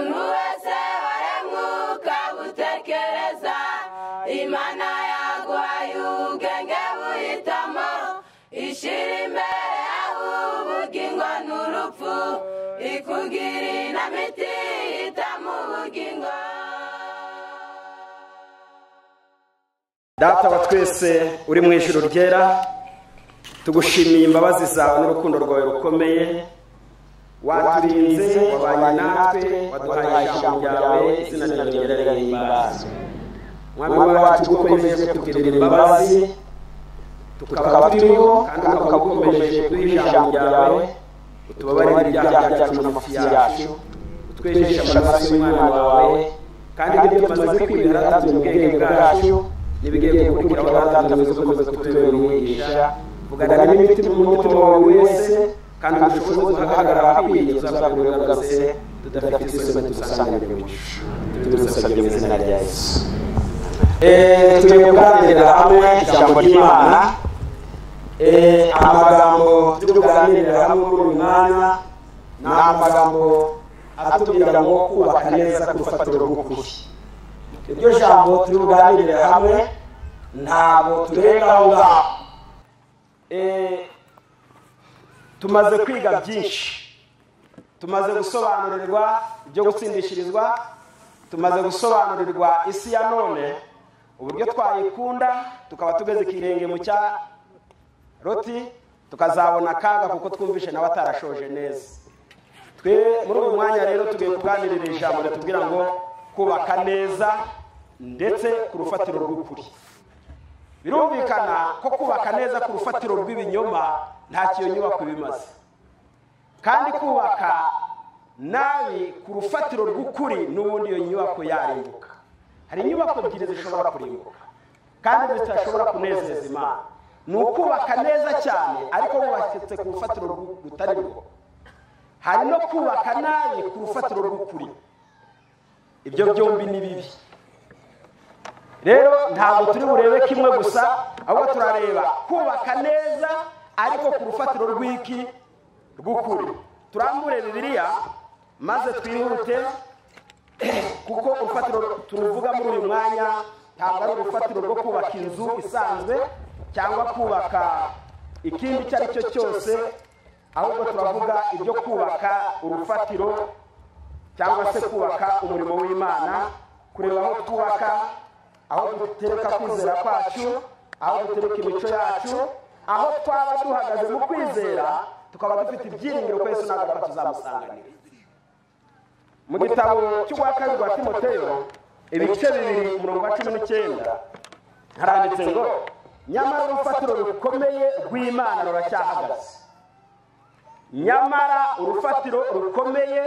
Umuntu wese waremwe ukabutekereza, Imana yaguhaye ubwenge buhitamo, ishyira imbere yawe ubugingo n'urupfu, ikugira inama iti hitamo ubugingo. Data wa twese uri mu ijuru ryera, tugushimiye imbabazi zawe n'urukundo rwawe rukomeye. Waturinze, wabanye natwe, waduhaye ijambo ryawe, izina ryawe rihimbazwe. Mwami wacu, ukomeje kutugirira imbabazi tukaba turiho, kandi ukaba ukomeje kuduha ijambo ryawe. Utubabarire ibyaha byacu n'amafuti yacu, utwejeshe amaraso y'umwana wawe, kandi ibyo tumaze kwibwira natwe mu bwenge bwacu n'ibigiye gukurikiraho, Data ukomeza kutubera umwigisha. Vugana n'imitima n'umutima wawe wese, kandi udushoboze guhagarara ahakwiye, tuzakure ugarutse tudafite isoni, tugusanganire mu ijuru. Tubigusabye mu izina rya Yesu. Tugiye kuganirira hamwe ijambo ry'Imana. Amagambo turi kuganirira hamwe muri uyu mwanya ni amagambo atubwira ngo kubaka neza ku rufatiro rw'ukuri. Iryo jambo turi buganirire hamwe ntabwo turenga aho ngaho. Tumaze kwiga byinshi, tumaze gusobanurirwa ibyo gutsindishirizwa, tumaze gusobanurirwa isi ya none uburyo twayikunda, tukaba tugeze ikirenge mu cya Loti, tukazabona akaga kuko twumvishe nawe atarashoje neza. Twe muri uyu mwanya rero tugiye kuganirira ijambo ritubwira ngo kubaka neza ndetse ku rufatiro rw'ukuri. Birumvikana ko kubaka neza ku rufatiro rw'ibinyoma nta kiyo nyubako bimaze, kandi kubaka nabi ku rufatiro rw'ukuri n'ubundi iyo nyubako yarimbuka. Hari inyubako ebyiri zishobora kurimbuka kandi zitashobora kunezeza Imana. Ni ukubaka neza cyane ariko wubatse ku rufatiro rutari rwo. Hari no kubaka nabi ku rufatiro rw'ukuri. Ibyo byombi ni bibi. Rero ntabwo turi burebe kimwe gusa, ahubwo turareba kubaka neza ariko ku rufatiro rw'iki? Rw'ukuri. Turambure Bibiliya maze twihute, kuko urufatiro turuvuga muri uyu mwanya ntabwo ari urufatiro rwo kubaka inzu isanzwe cyangwa kubaka ikindi icyo ari cyo cyose, ahubwo turavuga ibyo kubaka urufatiro cyangwa se kubaka umurimo w'Imana, kureba aho twubaka, aho dutereka kwizera kwacu, aho dutereka imico yacu, aho twaba duhagaze mu kwizera tukaba dufite ibyiringiro ko Yesu nagaruka tuzamusanganira. Mu gitabo cy'urwa kabiri rwa Timoteyo ibice 2 umurongo wa 19 haranditse ngo nyamara urufatiro rukomeye rw'Imana ruracyahagaze. Nyamara urufatiro rukomeye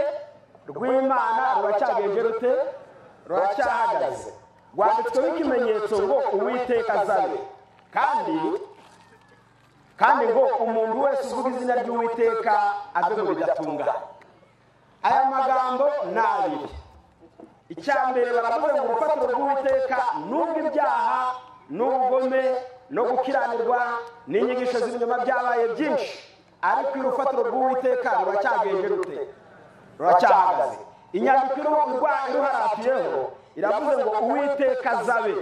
rw'Imana ruracyagenje rute? Ruracyahagaze. Rwanditsweho ikimenyetso ngo Uwiteka azabe, kandi ngo umuntu wese uvuga izina ry'Uwiteka ave mu bidatunganye. Aya magambo ni abiri. Icya mbere baravuze ngo urufatiro rw'Uwiteka nubwo ibyaha n'ubugome no gukiranirwa n'inyigisho z'ibinyoma byabaye byinshi, ariko urufatiro rw'Uwiteka ruracyagenje rute? Ruracyahagaze. Inyandiko iruharatiyeho iravuze ngo Uwiteka azabe.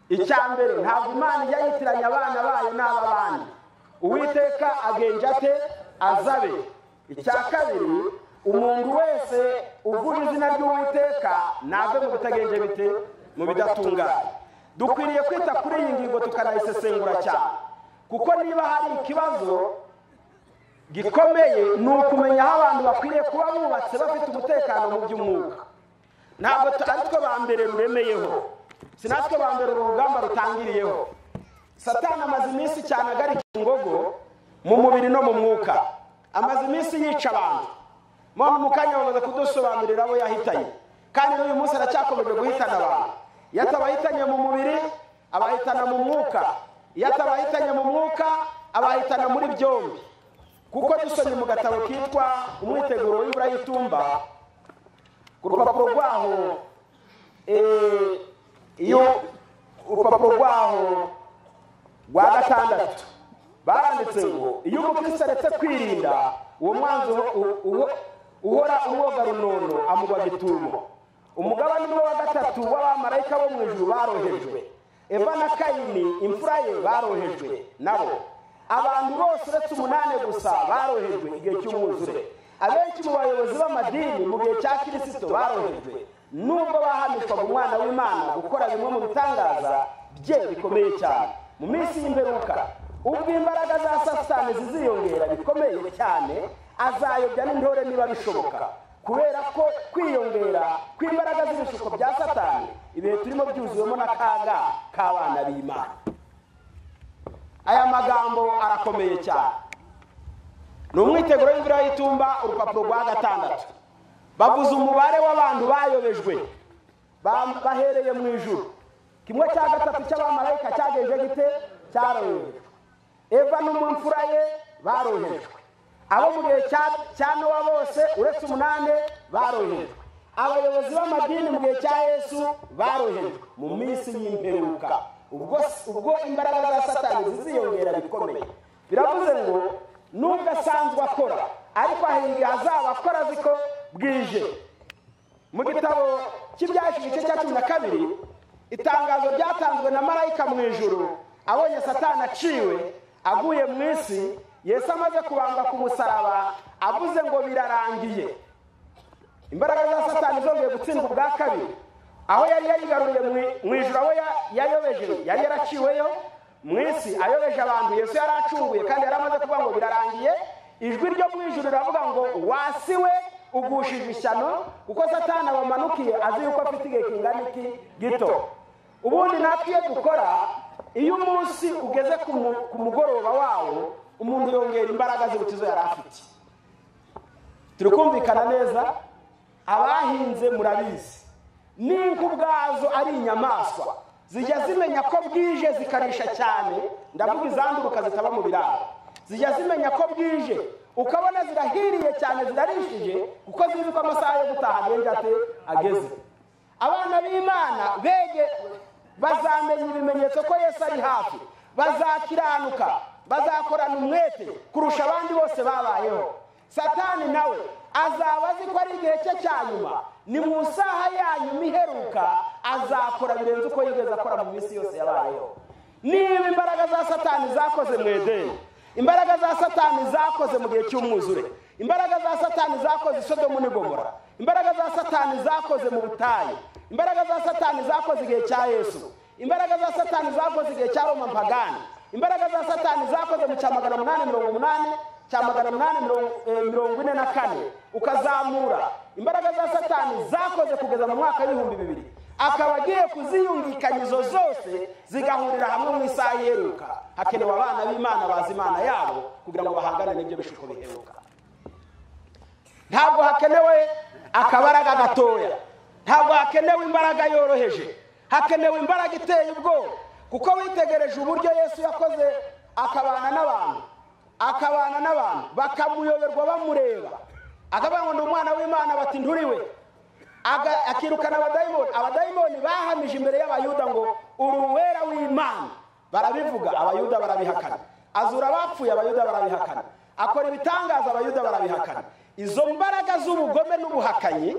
Icya mbere ntabwo Imana ijya yitiranya abana bayo n'ab'abandi. Uwiteka agenje ate? Azabe. Icya kabiri, umuntu wese uvuga izina ry'Uwiteka nave mu bitagenje bite? Mu bidatunganye. Dukwiriye kwita kuri iyi ngingo tukanayisesengura cyane, kuko niba hari ikibazo gikomeye ni ukumenya aho abantu bakwiriye kuba bubatse bafite umutekano mu by'umwuka. Ntabwo ari twe ba mbere ruremeyeho, si natwe ba mbere uru rugamba rutangiriyeho. Satani amaze iminsi cyane agarika ingogo mu mubiri no mu mwuka, amaze iminsi yica abantu. Mu kanya bamaze kudusobanurira abo yahitanye, kandi n'uyu munsi aracyakomeje guhitana abantu. Iyo atabahitanye mu mubiri abahitana mu mwuka, iyo atabahitanye mu mwuka abahitana muri byombi. Kuko dusomye mu gatabo kitwa Umwiteguro w'imvura y'itumba, ku rupapuro rwaho iyo urupapuro rwaho rwa 6 baranditse ngo iyo umukristo aretse kwirinda uwo mwanzi Uhora umwoga runono amugwa gitumo. Umugabane umwe wa gatatu w'abamarayika bo mu ijuru barohejwe. Eva na Kayini imfura ye barohejwe nabo. Abantu bose uretse 8 gusa barohejwe igihe cy'umwuzure. Abenshi mu bayobozi b'amadini mu gihe cya Kristo barohejwe, nubwo bahamishwaga umwana w'Imana gukora bimwe mu bitangaza bye bikomeye cyane. Mu minsi y'imperuka, ubwo imbaraga za Satani ziziyongera bikomeye cyane, azayobya n'intore niba bishoboka. Kubera ko kwiyongera kw'imbaraga z'ibishuko bya Satani, ibihe turimo byuzuwemo n'akaga k'abana b'Imana. Aya magambo arakomeye cyane. Ni umwiteguro w'imvura y'itumba, urupapuro rwa 6. Bavuze umubare w'abantu bayobejwe bahereye mu ijuru. 1/3 cy'abamarayika cyagenje gite? Cyarohejwe. Eva n'umfura ye barohejwe. Abo mu gihe cya Nowa bose uretse 8 barohejwe. Abayobozi b'amadini mu gihe cya Yesu barohejwe. Mu minsi y'imperuka, ubwo imbaraga za Satani ziziyongera bikomeye. Biravuze ngo nubwo asanzwe akora, ariko ahinga azaba akora azi ko bwije. Mu gitabo cy'Ibyahishwe igice cya 12, itangazo ryatanzwe na marayika mu ijuru abonye Satani aciwe aguye mu isi, Yesu amaze kubambwa ku musaraba avuze ngo birarangiye. Imbaraga za Satani zongeye gutsindwa ubwa kabiri. Aho yari yarigaruriye mu ijuru, aho yayobeje yari yaraciweyo mu isi ayobeje abantu, Yesu yaracunguye kandi yaramaze kuvuga ngo birarangiye. Ijwi ryo mu ijuru riravuga ngo wasiwe ugushije ishyano, kuko Satani abamanukiye azi yuko afite igihe kingana iki gito. Ubundi natwe iyo dukora, iyo umunsi ugeze ku mugoroba wawo, umuntu yongera imbaraga z'ubutizo yari afite. Turi kumvikana neza? Abahinze murabizi, n'inka ubwazo ari inyamaswa zijya zimenya ko bwije zikarisha cyane. Ndavuga izanduruka zitaba mu biraro, zijya zimenya ko bwije, ukabona zirahiriye cyane, zirarishije, kuko zizi ko amasaha yo gutaha ageze. Abana b'Imana bege bazamenya ibimenyetso ko Yesu ari hafi, bazakiranuka, bazakorana umwete kurusha abandi bose babayeho. Satani nawe azaba azi ko ari igihe cye cya nyuma, ni mu saha ya nyuma iheruka azakora birenze uko yigeze akora mu minsi yose yabayeho. Niba imbaraga za Satani zakoze mu Edeni, imbaraga za Satani zakoze mu gihe cy'umwuzure, imbaraga za Satani zakoze i Sodomu n'i Gomora, imbaraga za Satani zakoze mu butayu, imbaraga za Satani zakoze igihe cya Yesu, imbaraga za Satani zakoze igihe cya Roma mpagani, imbaraga za Satani zakoze mu cya 880, cya 844 ukazamura, imbaraga za Satani zakoze kugeza mu mwaka w'2000, akaba agiye kuziyungikanya izo zose zigahurira hamwe mu isaha iheruka. Hakenewe abana b'Imana bazi Imana yabo kugira ngo bahangane n'ibyo bishuko biheruka. Ntabwo hakenewe akabaraga gatoya, ntabwo hakenewe imbaraga yoroheje, hakenewe imbaraga iteye ubwoba. Kuko witegereje uburyo Yesu yakoze akabana n'abantu, akabana n'abantu bakamuyoberwa bamureba, akavuga ngo ndi umwana w'Imana, bati nturiwe. Akirukana abadayimoni, abadayimoni bahamije imbere y'Abayuda ngo uri uwera w'Imana, barabivuga, Abayuda barabihakana. Azura abapfuye, Abayuda barabihakana. Akora ibitangaza, Abayuda barabihakana. Izo mbaraga z'ubugome n'ubuhakanyi,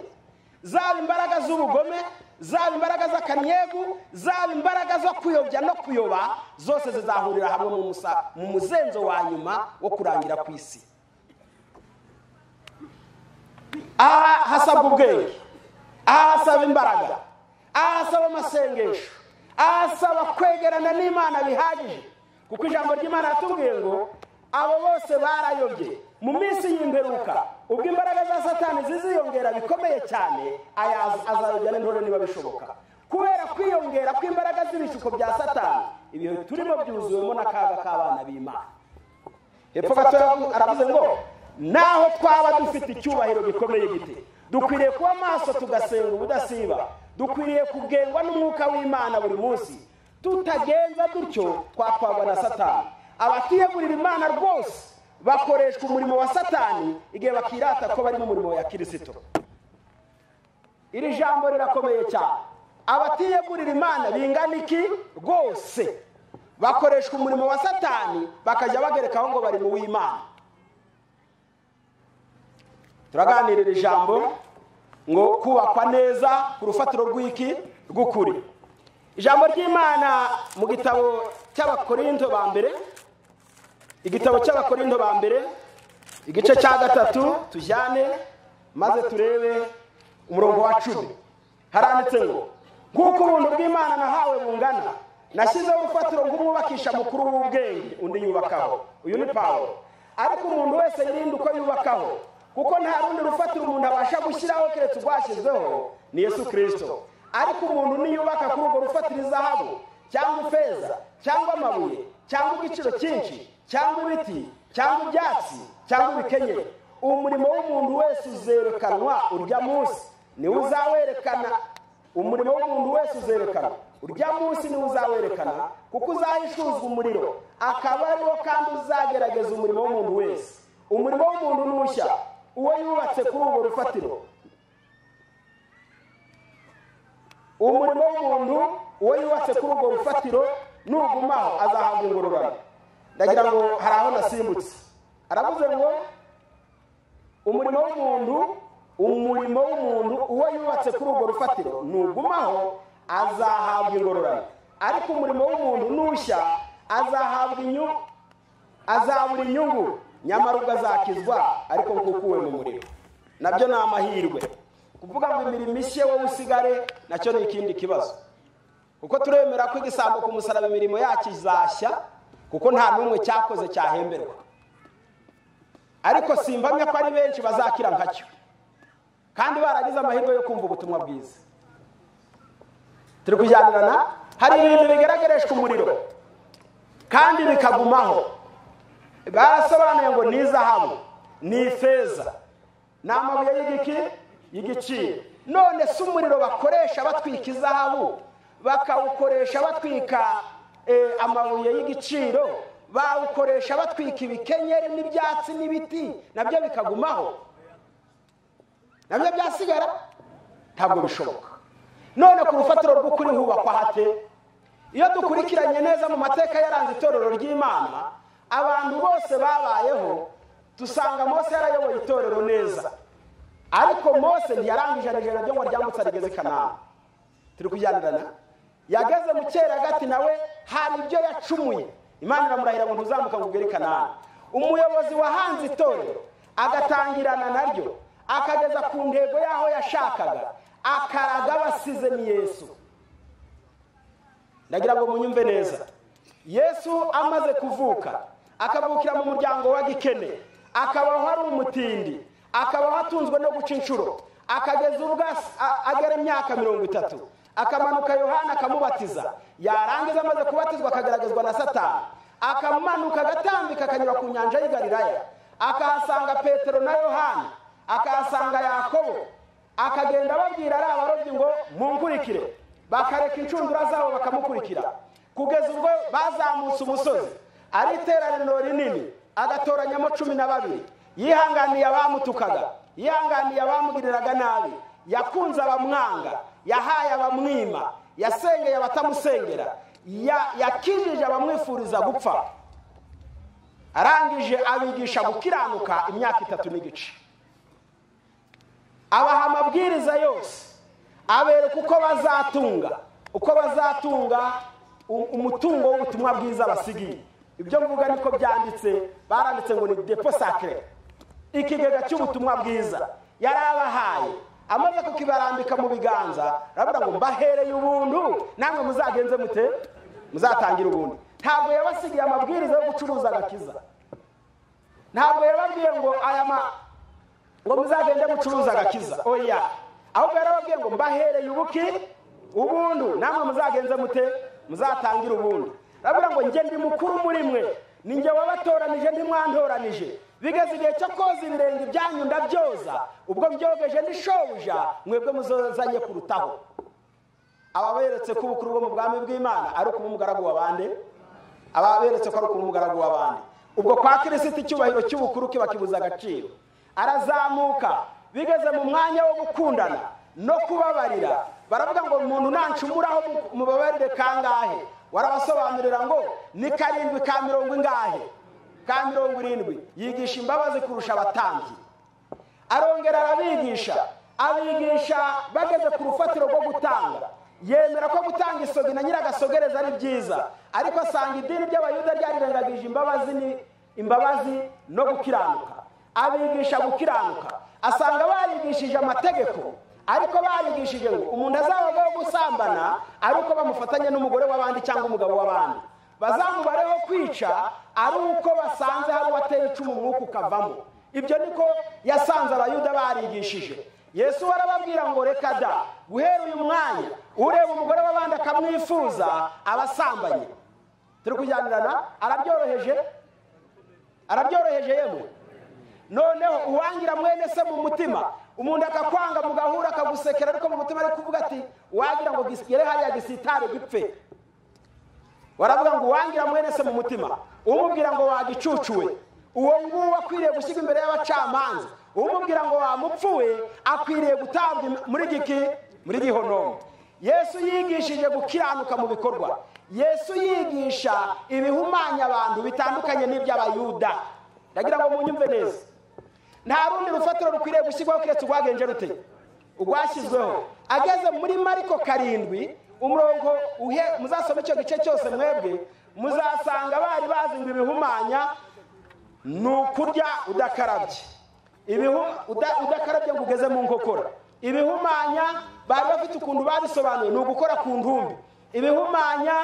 zaba imbaraga z'ubugome, zaba imbaraga z'akanyegu, zaba imbaraga zo kuyobya no kuyoba, zose zizahurira hamwe mu muzenzo wa nyuma wo kurangira ku isi. Aha hasabwa ubwenge, aha hasaba imbaraga, aha hasaba amasengesho, aha hasaba kwegerana n'Imana bihagije. Kuko ijambo ry'Imana ratubwiye ngo abo bose barayobye. Mu minsi y'imperuka, ubwo imbaraga za Satani ziziyongera bikomeye cyane, azayobya n'intore niba bishoboka. Kubera kwiyongera kw'imbaraga z'ibishuko bya Satani, ibihe turimo byuzuwemo n'akaga k'abana b'Imana. Hepfo gato aravuze ngo naho twaba dufite icyubahiro gikomeye gite, dukwiriye kuba maso tugasenga ubudasiba, dukwiriye kugengwa n'umwuka w'Imana buri munsi. Tutagenza dutyo twatwagwa na Satani. Abatiyegurira Imana rwose bakoreshwa umurimo wa Satani igihe bakirata ko bari mu murimo wa Kristo. Iri jambo rirakomeye cyane. Abatiyegurira Imana bingana iki rwose bakoreshwa umurimo wa Satani, bakajya bagerekaho ngo bari mu w'Imana. Turaganirira ijambo ngo kubakwa neza ku rufatiro rw'iki rw'ukuri. Ijambo ry'Imana mu gitabo cy'Abakorinto ba mbere, igitabo cy'Abakorinto ba mbere igice cya 3, tujyane maze turebe umurongo wa 10. Haranditse ngo kuko ubuntu bw'Imana nahawe bungana, nashyizeho urufatiro ng'umwubakisha mukuru w'ubwenge, undi yubakaho. Uyu ni Pawulo. Ariko umuntu wese yirinde uko yubakaho, kuko nta rundi rufatiro umuntu abasha gushyiraho keretse urwashyizweho ni Yesu Kristo. Ariko umuntu niyubaka kuri urwo rufatiro izahabu cyangwa ifeza cyangwa amabuye cyangwa igiciro cyinshi cyangwa ibiti cyangwa ibyatsi cyangwa ibikenyeri, umurimo w'umuntu wese uzerekanwa urya munsi, niwe uzawerekana. Umurimo w'umuntu wese uzerekana urya munsi, niwe uzawerekana, kuko uzahishuzwa umuriro, akaba ariwo kandi uzagerageza umurimo w'umuntu wese. Umurimo w'umuntu nushya, uwo yubatse kuri urwo rufatiro. Umurimo w'umuntu uwo yubatse kuri urwo rufatiro nugumaho azahabwa ingororano. Ndagira ngo hari aho nasimbutse. Aravuze ngo umurimo w'umuntu uwo yubatse kuri urwo rufatiro nugumaho azahabwa ingororano. Ariko umurimo w'umuntu nushya azahabwa inyungu, azabura inyungu, nyamara ubwo azakizwa ariko nkukuwe mu muriro. Nabyo ni amahirwe. Kuvuga ngo imirimo ishye wowe usigare nacyo ni ikindi kibazo, kuko turemera ko igisambo ku musaraba imirimo yacyo izashya, kuko nta n'umwe cyakoze cyahemberwa. Ariko simpamya ko ari benshi bazakira nkacyo, kandi baragize amahirwe yo kumva ubutumwa bwiza. Turi kujyanirana. Hari ibintu bigaragarishwa umuriro kandi bikagumaho. Barasobanuye ngo ni izahabu, ni ifeza, ni amabuye y'igiki y'igiciro. None se umuriro bakoresha batwika izahabu, bakawukoresha batwika amabuye y'igiciro, bawukoresha batwika ibikenyeri n'ibyatsi n'ibiti, nabyo bikagumaho, nabyo byasigara? Ntabwo bishoboka. None ku rufatiro rw'ukuri hubakwa hate? Iyo dukurikiranye neza mu mateka yaranze itorero ry'Imana, abantu bose babayeho, dusanga Mose yarayoboye itorero neza. Ariko Mose ntiyarangije ryo ngo ryambutse rigeze Kanani. Turi kujyanirana. Yageze mu cyeragati nawe hari ibyo yacumuye, Imana iramurahira ngo ntuzamuka ngo ugere Kanani. Umuyobozi wahanze itorero agatangirana naryo akageza ku ntego yaho yashakaga, akaraga abasize ni Yesu. Ndagira ngo munyumve neza. Yesu amaze kuvuka, akavukira mu muryango wa gikene, akabaho ari umutindi, akabaho atunzwe no guca inshuro, akageza ubwo agera imyaka 30, akamanuka Yohana akamubatiza. Yarangiza amaze kubatizwa akagaragazwa na Satani, akamanuka agatambika akanyura ku nyanja y'i Galilaya, akahasanga Petero na Yohana, akahasanga Yakobo, akagenda ababwira ari abarobyi ngo munkurikire, bakareka inshundura zabo bakamukurikira, kugeza ubwo bazamutse umusozi ari iteraniro rinini, agatoranyamo 12. Yihanganiye abamutukaga, yihanganiye abamugiriraga nabi, yakunze abamwanga, yahaye abamwima, yasengeye abatamusengera, yakijije abamwifuriza gupfa. Arangije abigisha gukiranuka imyaka 3 n'igice, abaha amabwiriza yose, abereka uko bazatunga umutungo w'ubutumwa bwiza basigiye. Ibyo mvuga niko byanditse, baranditse ngo ni dépôt sacré, ikigega cy'ubutumwa bwiza yarabahaye. Amaze kukibarambika mu biganza, aravuga ngo mbahereye ubuntu, namwe muzagenze mute? Muzatangira ubuntu. Ntabwo yabasigiye amabwiriza yo gucuruza agakiza. Ntabwo yababwiye ngo aya ngo muzagende mucuruza agakiza, oya. Ahubwo yarababwiye ngo mbahereye ubuki ubuntu, namwe muzagenze mute? Muzatangira ubuntu. Aravuga ngo njye ndi mukuru muri mwe, ni njye wabatoranije ntimwantoranije, bigeze igihe cyo koza ibirenge byanyu ndabyoza, ubwo mbyogeje ndi shobuja, mwebwe muzozanye kurutaho. Ababeretse ko ubukuru bwo mu bwami bw'Imana ari ukuba umugaragu w'abandi, ababeretse ko ari ukuba umugaragu w'abandi. Ubwo kwa Kristo icyubahiro cy'ubukuru kiba kibuza agaciro. Arazamuka bigeze mu mwanya wo gukundana no kubabarira, baravuga ngo umuntu nancumuraho mubabarire kangahe? Warabasobanurira ngo ni 7 ka 70 ingahe? Ka 70. Yigisha imbabazi kurusha abatambyi. Arongera arabigisha, abigisha bageze ku rufatiro rwo gutanga. Yemera ko gutanga isogi na nyiragasogereza ari byiza, ariko asanga idini ry'Abayuda ryarirengagije imbabazi no gukiranuka. Abigisha gukiranuka, asanga barigishije amategeko, ariko barigishije ngo umuntu azabagaho gusambana ari uko bamufatanya n'umugore w'abandi cyangwa umugabo w'abandi, bazamubareho kwica ari uko basanze hari uwateye icumu umwuka ukavamo. Ibyo niko yasanze Abayuda barigishije. Yesu arababwira ngo reka da, guhera uyu mwanya ureba umugore w'abandi akamwifuza abasambanye. Turi kujyanirana, arabyoroheje, arabyoroheje yemwe. Noneho uwangira mwene se mu mutima, umuntu akakwanga mugahura akagusekera, ariko mu mutima ari kuvuga ati wagira ngo gisere hariya gisitare gipfe. Waravuga ngo uwangira mwene se mu mutima, umubwira ngo wagicucuwe, uwo nguwo akwiriye gushyirwa imbere y'abacamanza. Umubwira ngo wamupfuwe akwiriye gutabwa muri giki, muri gihonomo. Yesu yigishije gukiranuka mu bikorwa. Yesu yigisha ibihumanya abantu bitandukanye n'iby'Abayuda. Ndagira ngo munyumve neza. Nta rundi rufatiro rukwiriye gushyirwaho keretse urwagenje rute, urwashyizweho. Ageze muri Mariko 7 umurongo uhe, muzasoma icyo gice cyose mwebwe, muzasanga bari bazi ngo ibihumanya ni ukurya udakarabye, udakarabye ngo ugeze mu nkokora. Ibihumanya bari bafite ukuntu babisobanuye, ni ugukora ku ntumbi. Ibihumanya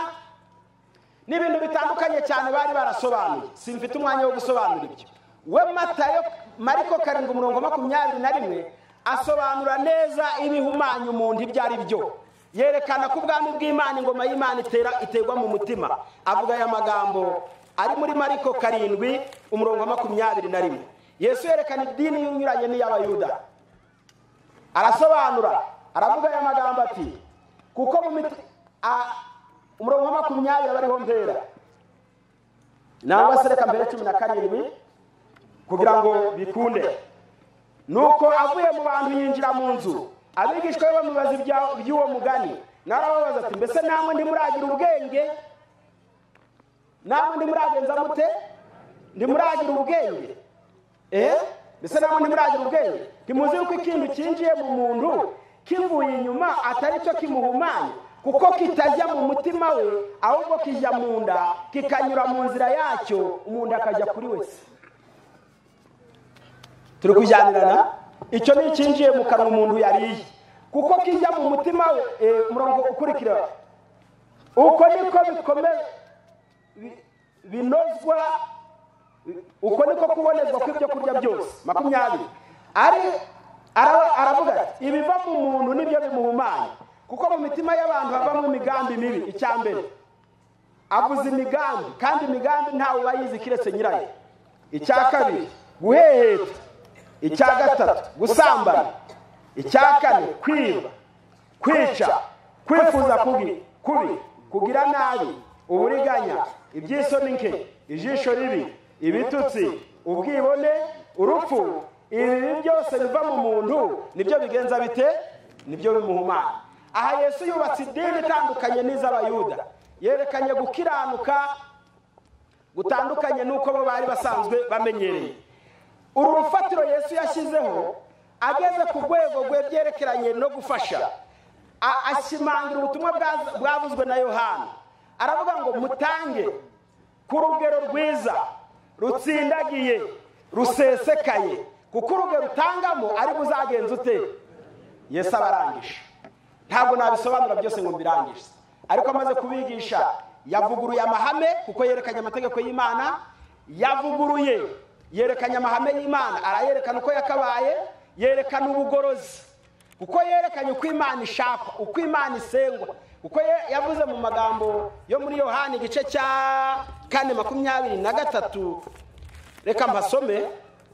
n'ibintu bitandukanye cyane bari barasobanuye, simfite umwanya wo gusobanura ibyo. We Matayo, Mariko 7 umurongo 21 asobanura neza ibihumanya umuntu ibyo ari byo. Yerekana ko ubwami bw'Imana, ingoma y'Imana iterwa mu mutima. Avuga aya magambo ari muri Mariko 7 umurongo 21. Yesu yerekana idini inyuranye n'iy'Abayuda. Arasobanura, aravuga aya magambo ati kuko mu umurongo 20 bariho mpera, nangwa se reka mbere 17 kugira ngo bikunde. Nuko avuye mu bantu yinjira mu nzu, abigishwa be bamubaza iby'uwo mugani. Narababaza ati mbese namwe ntimuragira ubwenge? Namwe ntimuragenza mute? Ntimuragira ubwenge? Mbese namwe ntimuragira ubwenge? Ntimuzi yuko ikintu cyinjiye mu muntu kivuye inyuma atari cyo kimuhumanya, kuko kitajya mu mutima we, ahubwo kijya mu nda, kikanyura mu nzira yacyo, umuntu akajya kuri wese. Turi kujyanirana. Icyo ni icyinjiye mu kanwa umuntu yariye, kuko kijya mu mutima we. Umurongo ukurikira, uko niko bikomeye binozwa, uko niko kubonezwa kw'ibyo kurya byose. 20 ari aravuga ati ibiva mu muntu nibyo bimuhumanya, kuko mu mitima y'abantu havamo imigambi mibi. Icya mbere avuze imigambi, kandi imigambi ntawe ubayizi kiretse nyirayo. Icya kabiri guheheta. Icya gatatu gusambana. Icya kane kwiba, kwica, kwifuza kubi, kugira nabi, uburiganya, iby'isoni nke, ijisho ribi, ibitutsi, ubwibone, urupfu. Ibi byose biva mu muntu nibyo bigenza bite, nibyo bimuhumanya. Aha Yesu yubatse idini itandukanye n'iz'Abayuda. Yerekanye gukiranuka gutandukanye n'uko bo bari basanzwe bamenyereye. Uru rufatiro Yesu yashyizeho ageze ku rwego rw'ibyerekeranye no gufasha, ashimangira ubutumwa bwavuzwe na Yohana. Aravuga ngo mutange ku rugero rwiza, rutsindagiye, rusesekaye, kuko urugero utangamo ari buzagenza ute. Yesu abarangije. Ntabwo nabisobanura byose ngo mbirangije, ariko amaze kubigisha yavuguruye amahame, kuko yerekanye amategeko y'Imana. Yavuguruye, yerekanye amahame y'Imana, arayerekana uko yakabaye, yerekana ubugorozi, kuko yerekanye uko Imana ishaka, uko Imana isengwa. Kuko yavuze mu magambo yo muri Yohana igice cya 4:23, reka mpasome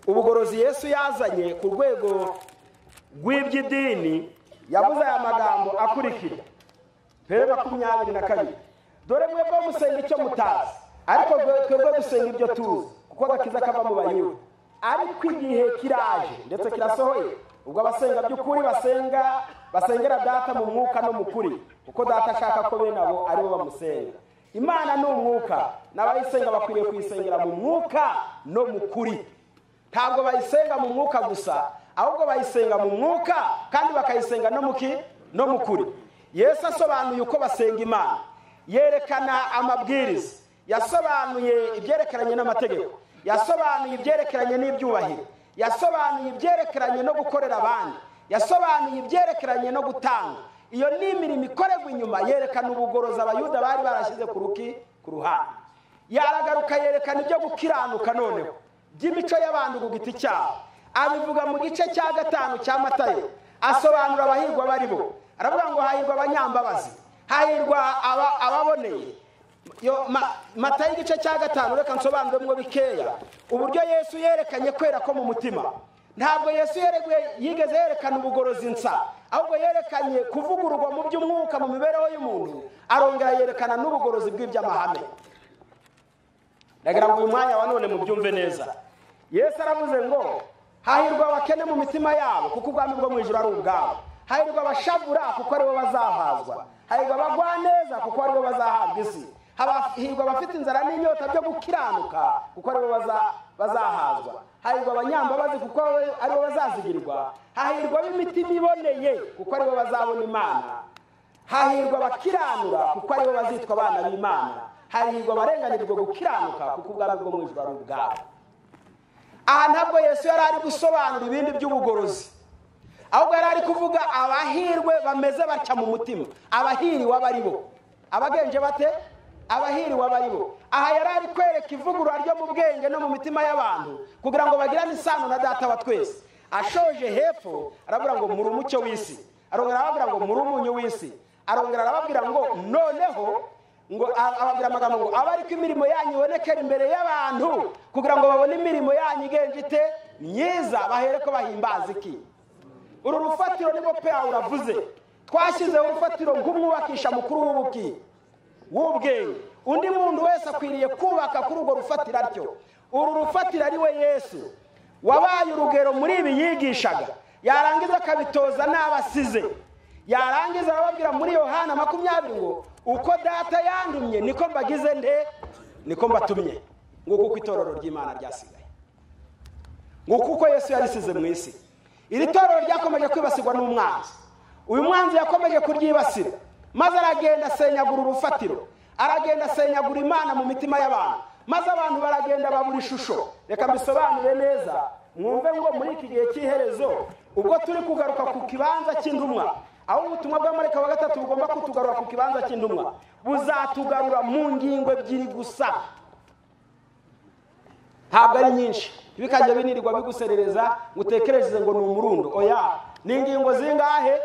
ubugorozi Yesu yazanye ku rwego rw'iby'idini. Yavuze aya magambo akurikira, Pere 22: dore mwebwe musenga icyo mutazi, ariko twebwe dusenga ibyo tuzi, kuko agakiza kava mu Bayuda. Ariko igihe kiraje ndetse kirasohoye, ubwo abasenga by'ukuri basengera Data mu mwuka no mu kuri, kuko Data ashaka ko bene abo ari bo bamusenga. Imana ni umwuka, n'abayisenga bakwiriye kuyisengera mu mwuka no mu kuri. Ntabwo bayisenga mu mwuka gusa, ahubwo bayisenga mu mwuka kandi bakayisenga no no mu kuri. Yesu asobanuye uko basenga Imana, yerekana amabwiriza, yasobanuye ibyerekeranye n'amategeko, yasobanuye ibyerekeranye n'ibyubahiro, yasobanuye ibyerekeranye no gukorera abandi, yasobanuye ibyerekeranye no gutanga. Iyo ni imirimo ikorerwa inyuma yerekana ubugorozi Abayuda bari barashyize ku ruki ku ruhande. Yaragaruka yerekana ibyo gukiranuka noneho by'imico y'abantu ku giti cyabo, abivuga mu gice cya 5 cya Matayo, asobanura abahirwa bari bo. Aravuga ngo hahirwa abanyambabazi, hahirwa ababoneye. Yo Matayo igice cya 5, reka nsobanuremo bikeya uburyo Yesu yerekanye kwera ko mu mutima. Ntabwo Yesu yigeze yerekana ubugorozi nsa, ahubwo yerekanye kuvugururwa mu by'umwuka mu mibereho y'umuntu, arongera yerekana n'ubugorozi bw'iby'amahame. Ndagira ngo uyu mwanya wa none mubyumve neza. Yesu aravuze ngo hahirwa abakene mu mitima yabo, kuko ubwami bwo mu ijuru ari ubwabo. Hahirwa abashavura, kuko aribo bazahazwa. Hahirwa abagwaneza, kuko aribo bazahabwa isi. Hahirwa abafite inzara n'inyota byo gukiranuka, kuko aribo bazahazwa. Hahirwa abanyambabazi, kuko aribo bazazigirirwa. Hahirwa ab'imitima iboneye, kuko aribo bazabona Imana. Hahirwa abakiranura, kuko aribo bazitwa abana b'Imana. Hahirwa abarenganirwa gukiranuka, kuko ubwami bwo mu ijuru ari ubwabo. Aha ntabwo Yesu yari ari gusobanura ibindi by'ubugorozi, ahubwo yari ari kuvuga abahirwe bameze batya mu mutima, abahiriwe abari bo, abagenje bate, abahiriwe abari bo. Aha yari ari kwereka ivugurura ryo mu bwenge no mu mitima y'abantu kugira ngo bagirane isano na Data wa twese. Ashoje hepfo aravuga ngo muri umucyo w'isi, arongera arababwira ngo muri umunyu w'isi, arongera arababwira ngo noneho ngo ababwira amagambo ngo aba ariko imirimo yanyu ibonekera imbere y'abantu, kugira ngo babone imirimo yanyu igenje ite myiza, bahere ko bahimbaza iki. Uru rufatiro nibwo Pawulo avuze, twashyizeho urufatiro nk'umwubakisha mukuru w'ubuki w'ubwenge. Undi muntu wese akwiriye kubaka kuri urwo rufatiro atyo. Uru rufatiro ari we Yesu wabaye urugero muri ibi yigishaga, yarangiza akabitoza n'abasize, yarangiza arababwira muri Yohana 20 ngo uko Data yandumye niko mbagize nde, niko mbatumye. Nguko uko itorero ry'Imana ryasigaye, nguko uko Yesu yarisize mu isi. Iri torero ryakomeje kwibasirwa n'umwanzi. Uyu mwanzi yakomeje kuryibasira, maze aragenda asenyagura urufatiro, aragenda asenyagura Imana mu mitima y'abantu, maze abantu baragenda babura ishusho. Reka mbisobanure neza mwumve ngo muri iki gihe cy'iherezo, ubwo turi kugaruka ku kibanza cy'intumwa, aho ubutumwa bwa Marayika wa gatatu bugomba kutugarura ku kibanza cy'intumwa, buzatugarura mu ngingo ebyiri gusa, ntabwo ari nyinshi. Ntibikajye binirirwa biguserereza ngo utekereze ngo ni umurundo. Oya, ni ingingo zingahe?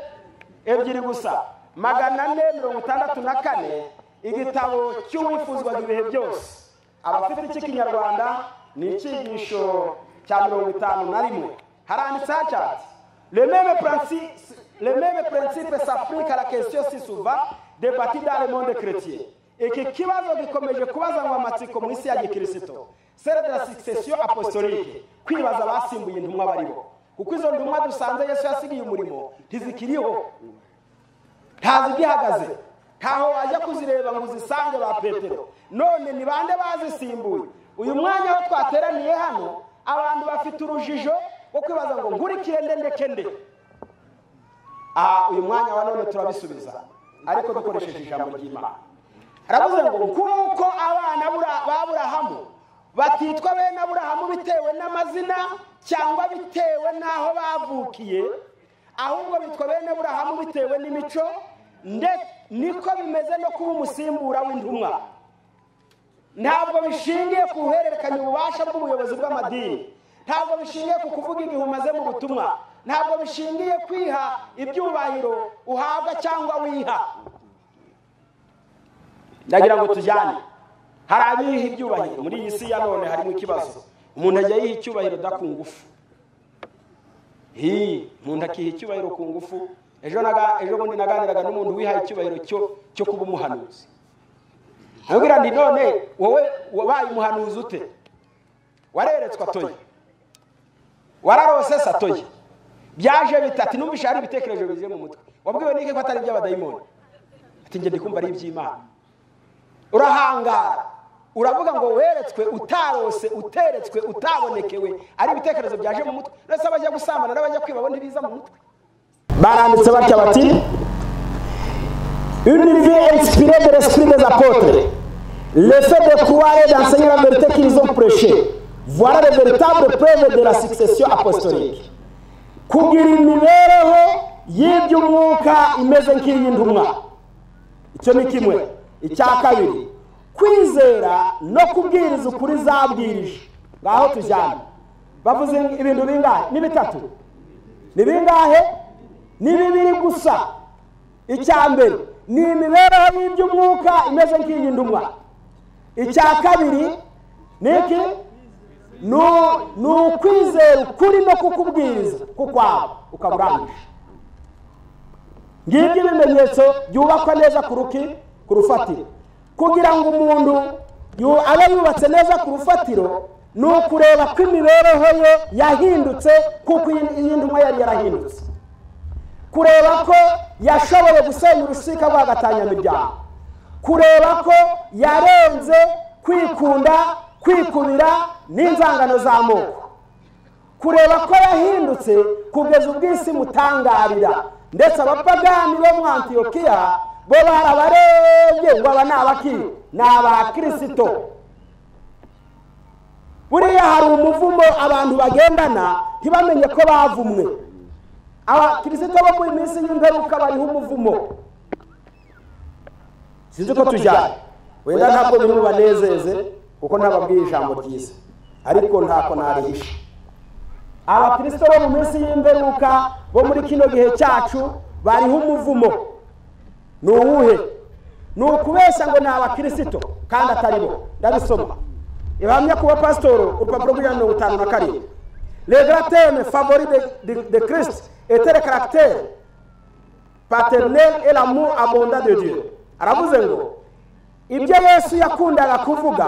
Ebyiri gusa. 464, igitabo cy'uwifuzwaga ibihe byose. Abafite icy'ikinyarwanda ni icyigisho cya 51. Haranditse hati: Le même principe s'applique à la question si souvent débattue dans le monde chrétien. Iki kibazo gikomeje kubazanwa amatsiko mu isi ya Gikristo, celle de la succession apostolique, kwibaza abasimbuye intumwa baribo, kuko izo ntumwa dusanze Yesu yasigiye umurimo ntizikiriho, ntazigihagaze, ntaho wajya kuzireba ngo uzisange ba Petero. None ni bande bazisimbuye? Uyu mwanya aho twateraniye hano, abantu bafite urujijo rwo kwibaza ngo nkurikire nde ndeke nde. Uyu mwanya wa none turabisubiza, ariko dukoresheje ijambo ry'Imana. Aravuze ngo kuko abana b'Aburahamu batitwa bene Aburahamu bitewe n'amazina cyangwa bitewe n'aho bavukiye, ahubwo bitwa bene Aburahamu bitewe n'imico, niko bimeze no kuba umusimbura w'intumwa. Ntabwo bishingiye ku guhererekanya ububasha bw'ubuyobozi bw'amadini, ntabwo bishingiye ku kuvuga igihe umaze mu butumwa, ntabwo bishingiye kwiha ibyubahiro uhabwa cyangwa wiha. Ndagira ngo tujyane. Hari abiha ibyubahiro muri iyi si ya none, harimo ikibazo. Umuntu ajya yiha icyubahiro da ku ngufu. Umuntu akiha icyubahiro ku ngufu. Ejo bundi naganiraga n'umuntu wihaye icyubahiro cyo kuba umuhanuzi. Nabwira nti none wowe wabaye umuhanuzi ute? Wareretswe atoye, wararose satoye, byaje bitati numvisha hari ibitekerezo bije mu mutwe. Wabwiwe niki ko atari iby'abadayimoni? Ati nge ndikumva ari iby'Imana. Urahangara. Uravuga ngo weretswe utarose, uteretswe, utabonekewe, ari ibitekerezo byaje mu mutwe. Ndetse abajya gusambana n'abajya kwiba bo ntibiza mu mutwe. Baranditse batya bati: une vie inspirée de l'esprit des apôtres, le fait de croire et d'enseigner la vérité qu'ils ont prêchée, voilà les véritables preuves de la succession apostolique. Kugira imibereho y'iby'umwuka imeze nk'iy'intumwa, icyo ni kimwe. Icya kabiri, kwizera no kubwiriza ukuri zabwirije. Ngaho tujyane. Bavuze ibintu bingahe? Ni bitatu. Ni bingahe? Ni bibiri gusa. Icya mbere ni imibereho y'iby'umwuka imeze nk'iy'intumwa. Icya kabiri ni iki? Ni ukwizera ukuri no kukubwiriza kukwabo ukaburangije. Ngibyo ibimenyetso byubakwa neza ku rufatiro. Kugira ngo umuntu abe yubatse neza ku rufatiro ni ukureba ko imibereho ye yahindutse kuko iy'intumwa yari yarahindutse. Kureba ko yashoboye gusenya urusika rw'agatanyamiryango. Kureba ko yarenze kwikunda, kwikubira n'inzangano z'amoko. Kureba ko yahindutse kugeza ubw'isi mutangarira. Ndetse abapagani bo mu Antiyokiya bo barabarebye ngo aba ni abaki? Ni abakirisito. Buriya hari umuvumo abantu bagendana ntibamenye ko bavumwe. Abakirisito bo mu minsi y'imperuka bariho umuvumo. Sinzi ko tujyana, wenda ntabwo biri bubanezeze kuko ntababwiye ijambo ryiza, ariko ntako narihisha. Abakirisito bo mu minsi y'imperuka bo muri kino gihe cyacu bariho umuvumo. Ni uwuhe? Ni ukubeshya ngo ni abakirisito kandi atari bo. Ndabisoma. Ibahamya kuba pasitoro, urupapuro rw'ijana na 57. Les grands thèmes favoris de Christ étaient le caractère paternel et l'amour abondant de Dieu. Aravuze ngo ibyo Yesu yakundaga kuvuga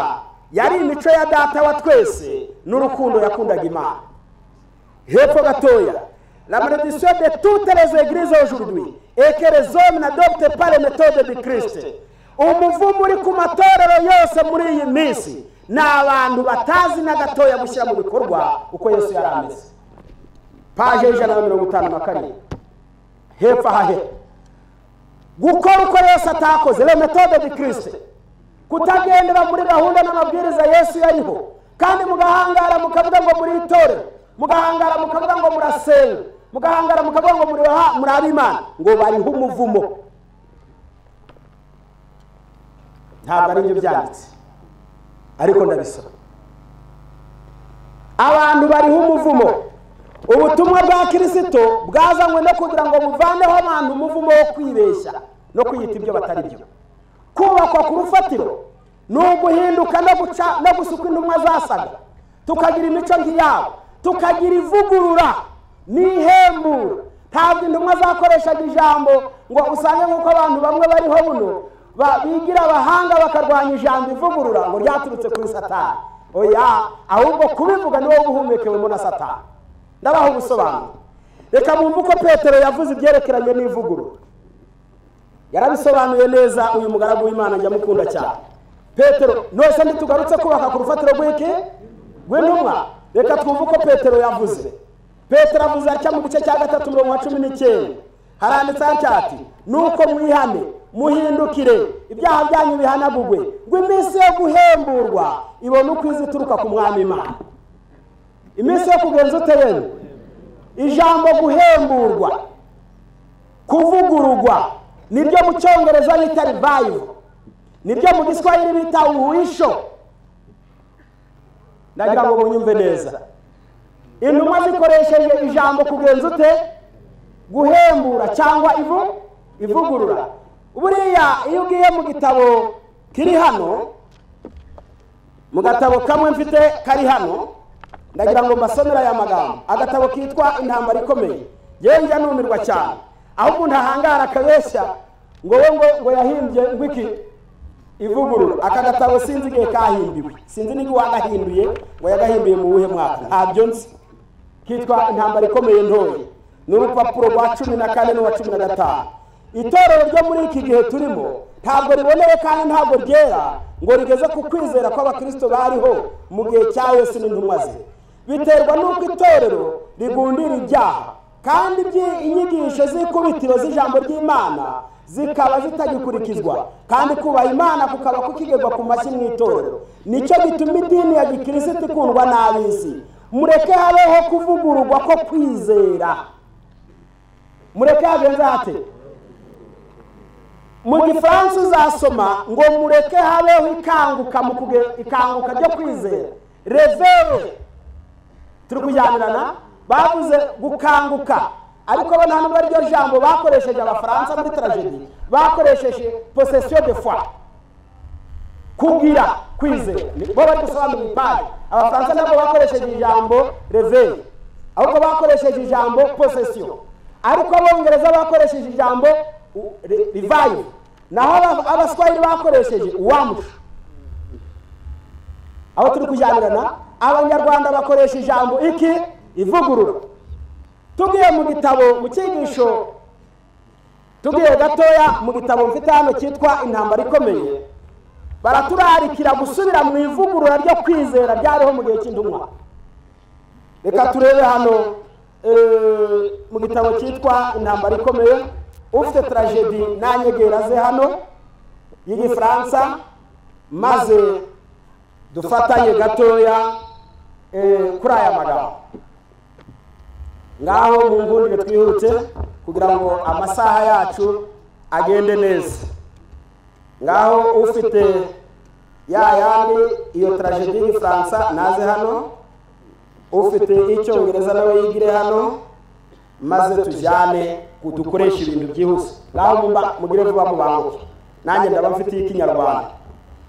yari imico ya data wa twese n'urukundo yakundaga Imana. Hepfo gatoya, la malédiction de toutes les églises aujourd'hui est que les hommes n'adoptent pas les méthodes de Christ. Umuvumo uri ku matorero yose muri iyi minsi ni abantu batazi na gatoya gushyira mu bikorwa uko Yesu yari ameze. Paje 157. Hepfo ahahe, gukora uko Yesu atakoze, les méthodes de Christ, kutagendera muri gahunda n'amabwiriza Yesu yariho, kandi mugahangara mukavuga ngo muri itorero, mugahangara mukavuga ngo murasenga, mugahangara mukavuga ngo muri ab'Imana, ngo bariho umuvumo. Ntabwo ari byo byanditse, ariko ndabisoma. Abantu bariho umuvumo. Ubutumwa bwa Kirisito bwazanywe no kugira ngo buvaneho abantu umuvumo wo kwibeshya no kwiyita ibyo batari byo. Kubakwa ku rufatiro ni uguhinduka no guca no gusuka intumwa zasaga, tukagira imico nk'iyabo, tukagira ivugurura n'ihembura. Ntabwo intumwa zakoreshaga ijambo ngo usange nk'uko abantu bamwe bariho buno bigira abahanga bakarwanya ijambo ivugurura ngo ryaturutse kuri Satani. Oya, ahubwo kubivuga ni wowe uhumekewemo na Satani. Ndabaha ubusobanuro. Reka mwumve uko Petero yavuze ibyerekeranye n'ivugurura. Yarabisobanuye neza uyu mugaragu w'Imana njya mukunda cyane. Petero, nose ntitugarutse kubaka ku rufatiro rw'iki? Rw'intumwa. Reka twumve uko Petero yavuze. Petero avuze atya mu gice cya 3 umurongo wa 19. Haranditse atya ati: nuko mwihane, muhindukire, ibyaha byanyu bihanagurwe, ngo iminsi yo guhemburwa ibone uko iza ituruka ku Mwami Imana. Iminsi yo kugenza ute rero? Ijambo guhemburwa, kuvugururwa, niryo mu Cyongereza bita revival, niryo mu Giswahili bita uhuisho. Ndagira ngo munyumve neza. Intumwa zikoresheje ijambo kugenza ute? Guhembura cyangwa ivugurura. Buriya iyo ugiye mu gitabo kiri hano, mu gatabo kamwe mfite kari hano, ndagira ngo mbasomere aya magambo. Agatabo kitwa Intambara Ikomeye. Yewe njya numirwa cyane aho umuntu ahangara akabeshya ngo we ngo yahimbye ngo iki ivugurura. Aka gatabo sinzi igihe kahimbiwe, sinzi niba uwagahinduye ngo yagahimbiye mu wuhe mwaka, ntabyo nzi. Kitwa Intambara Ikomeye ntoya, ni urupapuro rwa 14 n'uwa 15. Itorero ryo muri iki gihe turimo ntabwo riboneye kandi ntabwo ryera ngo rigeze ku kwizera kw'abakristo bariho mu gihe cya Yesu n'intumwa ze. Biterwa n'uko itorero rigundira ibyaha, kandi inyigisho z'ikubitiro z'ijambo ry'Imana zikaba zitagikurikizwa, kandi kubaha Imana kukaba kukigerwa ku mashyi mu itorero. Nicyo gituma idini ya gikristo ikundwa n'ab'isi. Mureke habeho kuvugururwa ko kwizera. Mureke hagenze hate? Mu Gifaransa uzasoma ngo mureke habeho ikanguka mu ikanguka ryo kwizera, réveil. Turi kujyanirana? Bavuze gukanguka, ariko bo nta nubwo ariryo jambo bakoresheje. Abafaransa muri tragédie bakoresheje possession de foi, kugira kwizera. Bo bari gusobanura ipaji. Abafaransa ntabwo bakoresheje ijambo réveil, ahubwo bakoresheje ijambo possession. Ariko Abongereza bakoresheje ijambo revive, naho Abaswahili bakoresheje uwamusha. Aho turi kujyanirana? Abanyarwanda bakoresha ijambo iki? Ivugurura. Tugiye mu gitabo, mu cyigisho, tugiye gatoya mu gitabo mfite hano cyitwa Intambara Ikomeye, baraturarikira gusubira mu ivugurura ryo kwizera ryariho mu gihe cy'intumwa. Reka turebe hano mu gitabo cyitwa Intambara Ikomeye. Ufite tragédie nanyegera ze hano y'Igifaransa, maze dufatanye gatoya kuri aya magambo. Ngaho mungundire twihute kugira ngo amasaha yacu agende neza. Ngaho ufite ya yandi, iyo tragédie y'Igifaransa, naze hano. Ufite Icyongereza nawe yigire hano, maze tujyane, dukoreshe ibintu byihuse. Ngaho mugire vuba, mubanguke. Nanjye ndaba mfite iy'Ikinyarwanda,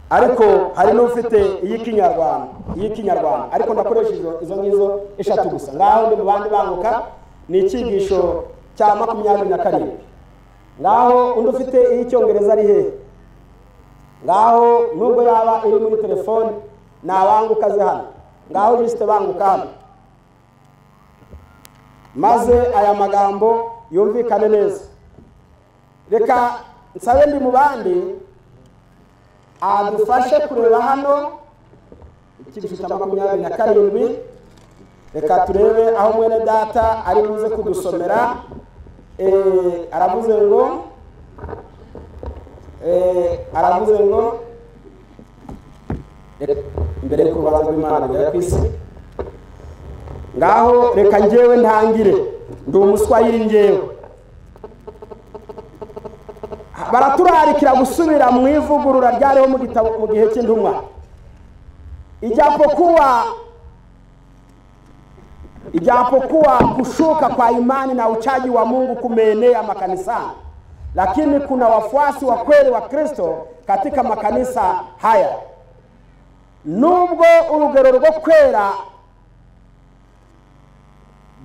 ariko hari n'ufite iy'Ikinyarwanda, ariko ndakoresha izo ngizo eshatu gusa. Ngaho ndi mu bandi banguka. Ni icyigisho cya 27. Ngaho undi ufite iy'Icyongereza ari hehe? Ngaho nubwo yaba iri muri telefone, nabanguka aze hano. Ngaho juste banguka hano, maze aya magambo yumvikane neza. Reka nsabe ndi mu bandi adufashe kureba hano icyigisho cya 27. Reka turebe aho mwene data ari buze kudusomera. Aravuze ngo mbere y'uko urubanza rw'Imana rugera ku isi. Ngaho reka njyewe ntangire, ndi Umuswahili njyewe. Baraturarikira gusubira mu ivugurura ryariho mu gitabo mu gihe cy'intumwa. Ijapokuwa kushuka kwa imani na uchaji wa Mungu kumeenea makanisani, lakini kuna wafuasi wa kweli wa Kristo katika makanisa haya. Nubwo urugero rwo kwera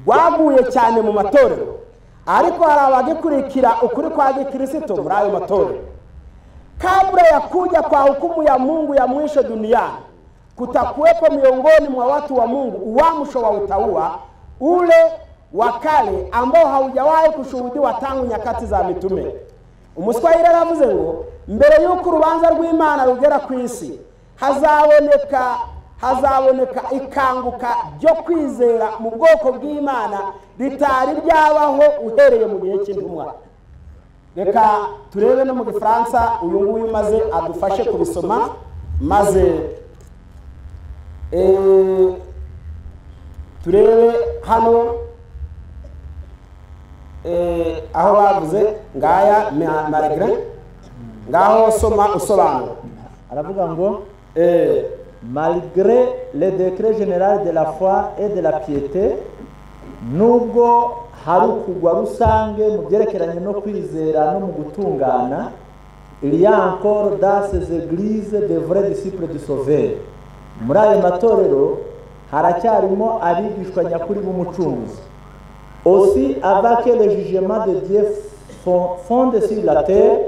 rwaguye cyane mu matorero, ariko hari abagikurikira ukuri kwa Gikristo muri ayo matorero. Kabla ya kuja kwa hukumu ya Mungu ya mwisho duniani, kutakuwepo miongoni mwa watu wa Mungu uamsho wa utauwa ule wa kale ambao haujawahi kushuhudiwa tangu nyakati za mitume. Umuswahili aravuze ngo mbere y'uko urubanza rw'Imana rugera ku isi, hazaboneka ikanguka ryo kwizera mu bwoko bw'Imana ritari ryabaho uhereye mu gihe cy'intumwa. Reka turebe no mu Gifaransa uyu nguyu, maze adufashe kubisoma, maze turebe hano aho bavuze. Ngaya malgré, ngaho soma usobanura. Aravuga ngo: Malgré le déclin général de la foi et de la piété, nubwo hari ukugwa rusange mu byerekeranye no kwizera no mu gutungana, il y a encore dans ces églises de vrais disciples du Sauveur, muri ayo matorero haracyarimo abigishwa nyakuri b'Umucunguzi. Aussi, avant que le jugement de Dieu fonde sur la terre,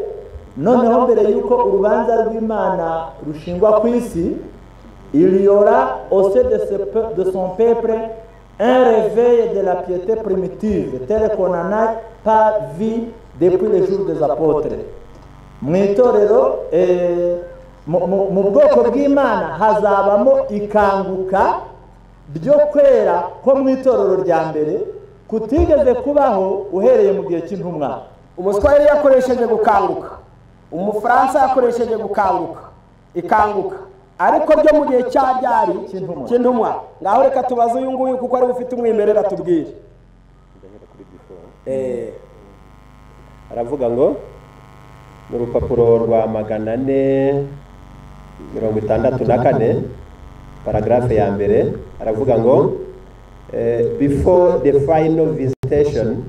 noneho mbere y'uko urubanza rw'Imana rushingwa ku isi, il y aura au sein de son peuple un réveil de la piété primitive tel qu'on n'en a pas vu depuis les jours des apôtres. Mu itorero mu bwoko bw'Imana hazabamo ikanguka ryo kwera ko mu itorero rya mbere kutigeze kubaho uhereye mu gihe cy'intumwa. Umuswahili yakoresheje gukanguka, Umufaransa yakoresheje gukanguka, ikanguka, ariko ryo mu gihe cya ryari cy'intumwa. Ngaho reka tubaze uyu nguyu kuko ari ufite umwimerere atubwire. Aravuga ngo mu rupapuro rwa 464 paragraphe ya mbere aravuga ngo before the final visitation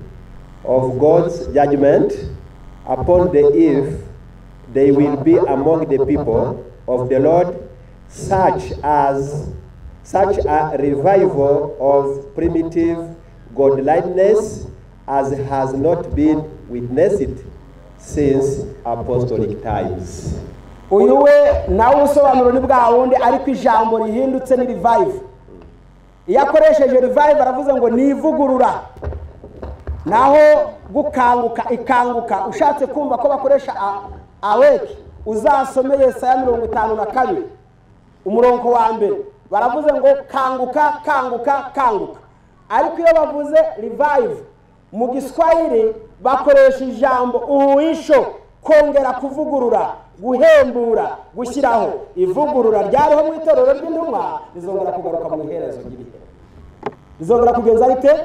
of God's judgment upon the earth, they will be among the people of the Lord such a revival of primitive godliness as has not been witnessed since apostolic times. Uyu we nawe ubusobanuro ni bwa wundi, ariko ijambo rihindutse ni revive. Iyo akoresheje revive aravuze ngo ni ivugurura, naho gukanguka ikanguka. Ushatse kumva ko bakoresha awake, uzasome Yesaya 52 umurongo wa mbere, baravuze ngo kanguka kanguka kanguka. Ariko iyo bavuze revive mu Giswahili bakoresha ijambo uhuisho, kongera kuvugurura, guhembura, gushyiraho. Ivugurura ryariho mu itorero ry'intumwa rizongera kugaruka mu iherezo ry'ibihe. Rizongera kugenza rite?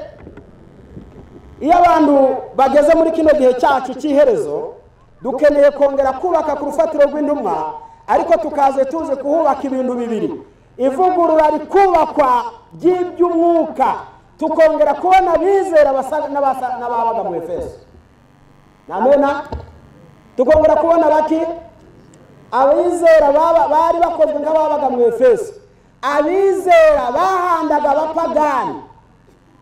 Iyo abantu bageze muri kino gihe cyacu cy'iherezo, dukeneye kongera kubaka ku rufatiro rw'intumwa, ariko tukaze tuze kuhubaka ibintu bibiri: ivugurura rikubakwa ry'iby'umwuka, tukongera kubona abizera n'ababaga mu Efeso. Amena. Tukongera kubona baki abizera bari bakozwe nk'ababaga mu Efeso, abizera bahandaga abapagani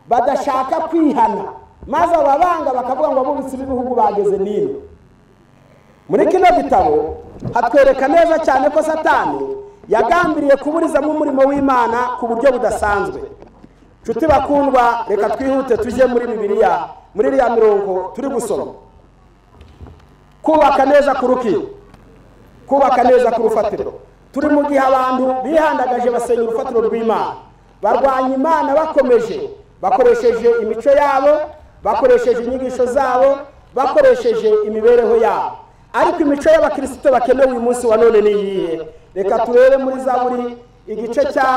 badashaka kwihana, maze ababanga bakavuga ngo abubitsi b'ibihugu bageze nino. Muri kino gitabo hatwereka neza cyane ko Satani yagambiriye kuburizamo umurimo w'Imana ku buryo budasanzwe. Nshuti bakundwa, reka twihute tujye muri Bibiliya, muri iriya mirongo turi gusoma. Kubaka neza ku ruki, kubaka neza ku rufatiro. Turi mu gihe abantu bihandagaje basenya urufatiro rw'Imana, barwanya Imana bakomeje, bakoresheje imico yabo, bakoresheje inyigisho zabo, bakoresheje imibereho yabo. Ariko imico y'abakristo bakenewe uyu munsi wa none ni iyihe? Reka turebe muri Zaburi igice cya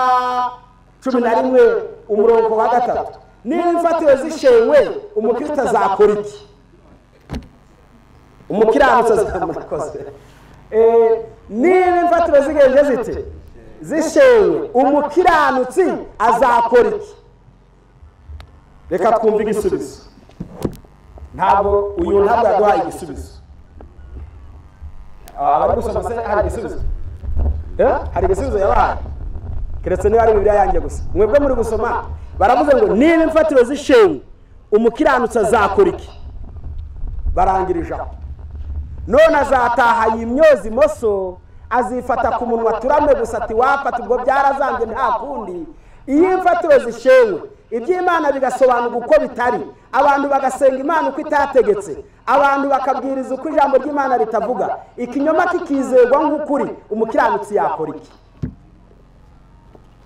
11 umurongo wa 3. Niba imfatiro zishenywe, umukristo azakora iki? Umukiranutsi azamurakoze. Niba imfatiro zigenje zite zishenywe, umukiranutsi azakora iki? Reka twumve igisubizo. Ntabwo uyu ntabwo yaduhaye igisubizo. Abari gusoma se hari igisubizo? Hari igisubizo yabahaye? Keretse niba ari Bibiliya yanjye gusa. Mwebwe muri gusoma baravuze ngo niba imfatiro zishenywe, umukiranutsi azakora iki? Barangirije aho. None azataha yimyoza imoso, azifata ku munwa turame gusa ati wapfa ubwo byarazambye nta kundi. Iyo imfatiro zishenywe, iby'Imana bigasobanurwa uko bitari, abantu bagasenga Imana uko itategetse, abantu bakabwiriza uko ijambo ry'Imana ritavuga, ikinyoma kikizerwa nk'ukuri, umukiranutsi yakora iki?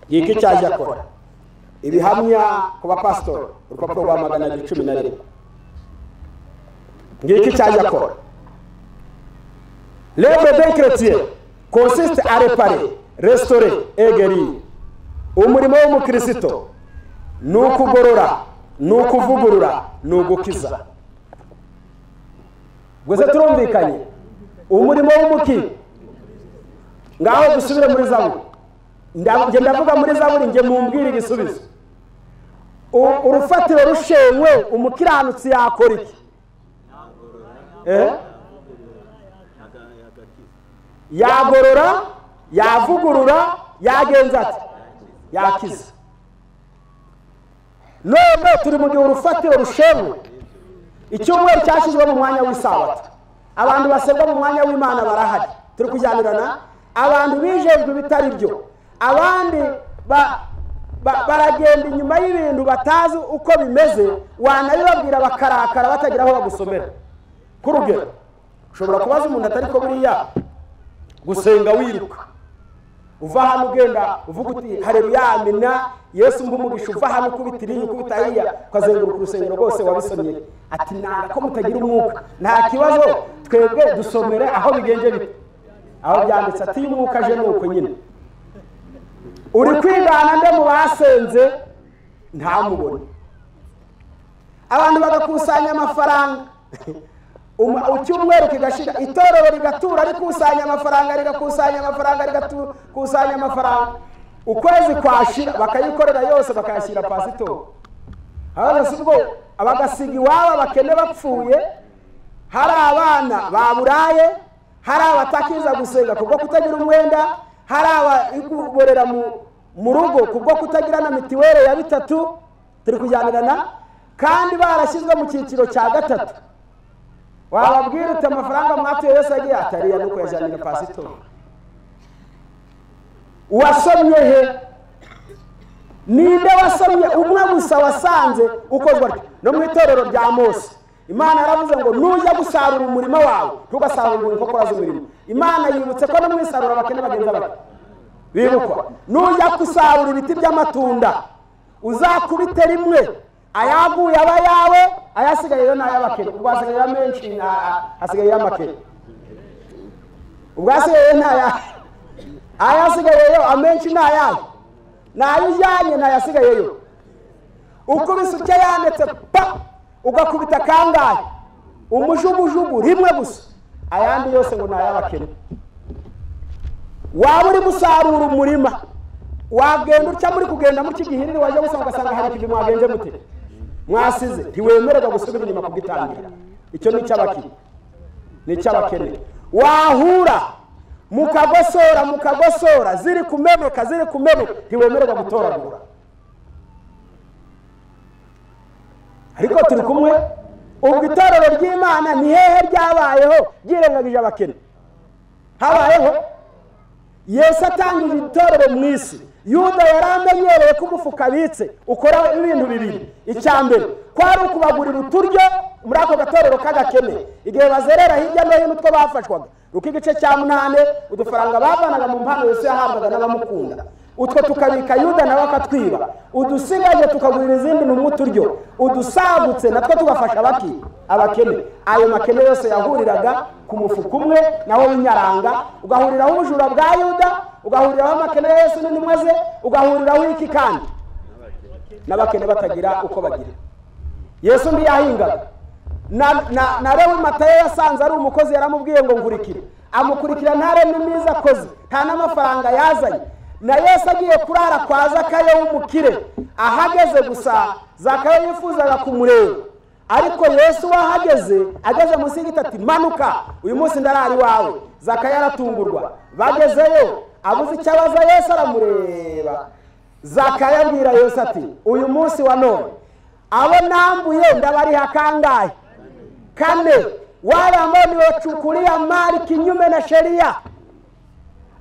Ngiki cyaje akora. Ibihamya ku bapasitori, urupapuro rwa 211. Ngiki cyaje akora. L'œuvre d'un chrétien consiste à réparer, restaurer et guérir. Umurimo w'umukristo ni ukugorora, ni ukuvugurura, ni ugukiza. Gusa turumvikanye, umurimo w'umuki. Ngaho dusubire muri Zaburi. Nge ndavuga muri Zaburi, nge mumbwire igisubizo. Urufatiro rushenywe, umukiranutsi yakora iki? Yagorora, yavugurura, yagenza ati yakiza. None turi mu gihe urufatiro rushenywe. Icyumweru cyashyizwe mu mwanya w'isabato, abantu basebwa mu mwanya w'Imana barahari, turi kujyanirana. Abantu bijejwe ibitari byo, abandi baragenda inyuma y'ibintu batazi uko bimeze, wanabibabwira bakarakara batagira aho bagusomera. Kurugero ushobora kubaza umuntu atari ko buriya gusenga wiruka uva hano ugenda uvuga uti haleluya amina Yesu mbumugisha, uva hano ukubita iriya ukubita hariya ukazenguruka urusengero rwose wabisomye, ati nanga ko mutagira umwuka. Nta kibazo, twebwe dusomere aho bigenje bite, aho byanditse ati umwuka aje nuko nyine. Uri kwigana nde mu basenze ntamubone. Abantu bagakusanya amafaranga icyumweru kigashira, itorero rigatura rikusanya amafaranga rigakusanya amafaranga rigakusanya amafaranga, ukwezi kwashira bakayikorera yose bakayashyira pasitori. Hano ubwo abagasiga iwabo abakene bapfuye, hari abana baburaye, hari abatakiza gusenga kubwo kutagira umwenda, hari ababorera mu rugo kubwo kutagira na mitiwere ya bitatu, turi kujyanirana, kandi barashyizwe mu cyiciro cya gatatu. Wababwira uti amafaranga mwatuye yose agiye atariya nuko yajyanira pasitori. Wasomye he? Ninde wasomye umwe gusa wasanze ukozwa no mu itorero rya Mose? Imana yaravuze ngo nujya gusarura umurima wawe ntugasarure inkokora z'umurima. Imana yibutse ko no mu isarura abakene bagenza bate bibukwa. Nujya gusarura ibiti by'amatunda uzakubite rimwe, ayaguye aba yawe, ayasigaye yo n'ay'abakene. Ubwo hasigaye menshi, hasigaye amakene. Ubwo hasigaye n'aya ayasigayeyo amenshi n'ayayo, nayo ujyanye n'ayasigayeyo. Ukubise utya yanditse pa, ugakubita kangahe umujugujugu rimwe gusa, ayandi yose ngo n'ay'abakene. Waba uri gusarura umurima wagenda utya muri kugenda mu kigihiriri, wajya gusanga ugasanga hari ikintu mwagenje mute mwasize, ntiwemererwa gusubira inyuma kugitangira. Icyo ni icy'abakene, ni icy'abakene. Wahura mukagosora mukagosora ziri kumeneka ziri kumeneka, ntiwemererwa gutoragura. Ariko turi kumwe. Ubwo itorero ry'Imana ni hehe ryabayeho ryirengagije abakene? Habayeho Yesu atangije itorero mu isi. Yuda yaramenyereye ko umufuka abitse ukora ibintu bibiri. Icya mbere kwari ukubagurira uturyo muri ako gatorero k'agakene, igihe bazerera hirya no hino utwo bafashwaga. Ruka igice cya 8, udufaranga bavanaga mu mpano Yesu yahabwaga n'abamukunda, utwo tukabika Yuda nawe akatwiba, udusigaje tukagurira izindi ntumwa uturyo, udusagutse natwo tugafasha abakene. Ayo makene yose yahuriraga ku mufuka umwe nawo w'inyaranga, ugahuriraho ubujura bwa Yuda, ugahuriraho amakene ya Yesu n'intumwa ze, ugahuriraho iki kandi n'abakene batagira uko bagira. Yesu ntiyahingaga. Na Lewi Matayo yasanze ari umukozi, yaramubwiye ngo nkurikire, amukurikira ntare n'imiza akoze, nta n'amafaranga yazanye. Na Yesu agiye kurara kwa Zakayo w'umukire, ahageze gusa Zakayo yifuzaga kumureba, ariko Yesu wahageze ageze munsi y'igiti ati manuka uyu munsi ndarara iwawe. Zakayo aratungurwa, bagezeyo abuze icyo abaza Yesu aramureba. Zakayo abwira Yesu ati uyu munsi wa none abo nambuye ndabariha kangahe? Kane. Wale ambao niwachukulia mali kinyume na sheria,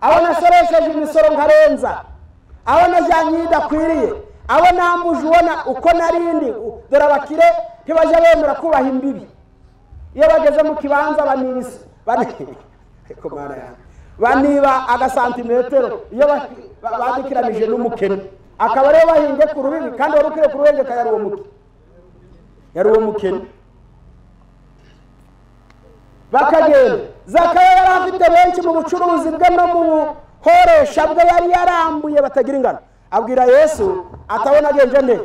abo nasoresheje imisoro nkarenza, abo najyanye idakwiriye, abo nambuje ubona uko narindi. Dore abakire ntibajya bemera kubaha imbibi, iyo bageze mu kibanza baniba agasantimetero iyo badikiranije n'umukene, akaba ariyo bahinge ku rubibi, kandi wari ukwiye kuruhengeka yari uwo mukene. Bakagenda. Zakayo yari afite benshi mu bucuruzi bwe no mu buhoresha bwe yari yarambuye batagira ingano. Abwira Yesu atabona agenje nde,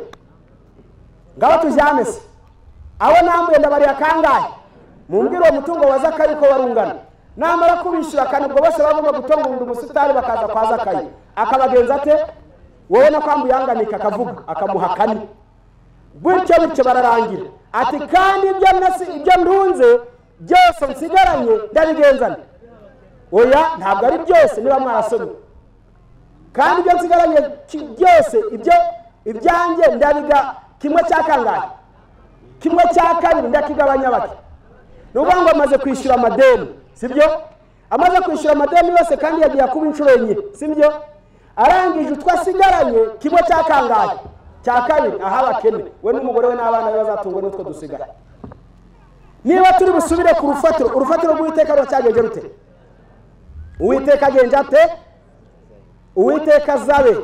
ngabo tujyane se, abo nambuye ndabariya kangahe? Mumbwire uwo mutungo wa Zakayo uko warungana. Namara kubishyura kane, ubwo bose bagomba gutonga umusitari bakaza kwa Zakayo. Akabagenza ate? Wowe nakwambuye anganika, akavuga akamuha kane. Bityo bityo bararangira. Ati kandi ibyo ndunze byose nsigaranye ndabigenzana. Oya, ntabwo ari byose niba mwarasomye. Kandi ibyo nsigaranye byose ibyo ibyanjye ndabiga kimwe cya kangahe? Kimwe cya kabiri ndakigabanya bake. Nuvuga ngo amaze kwishyura amadeni, sibyo? Amaze kwishyura amadeni yose kandi yagiye kuba inshuro enye, sibyo? Arangije utwo asigaranye kimwe cya kangahe? Cya kabiri aha abakene, we n'umugore we n'abana be bazatungwa n'utwo dusigaye. Niba turi busubire ku rufatiro, urufatiro rw'Uwiteka ruracyagenje rute? Uwiteka agenje ate? Uwiteka azabe.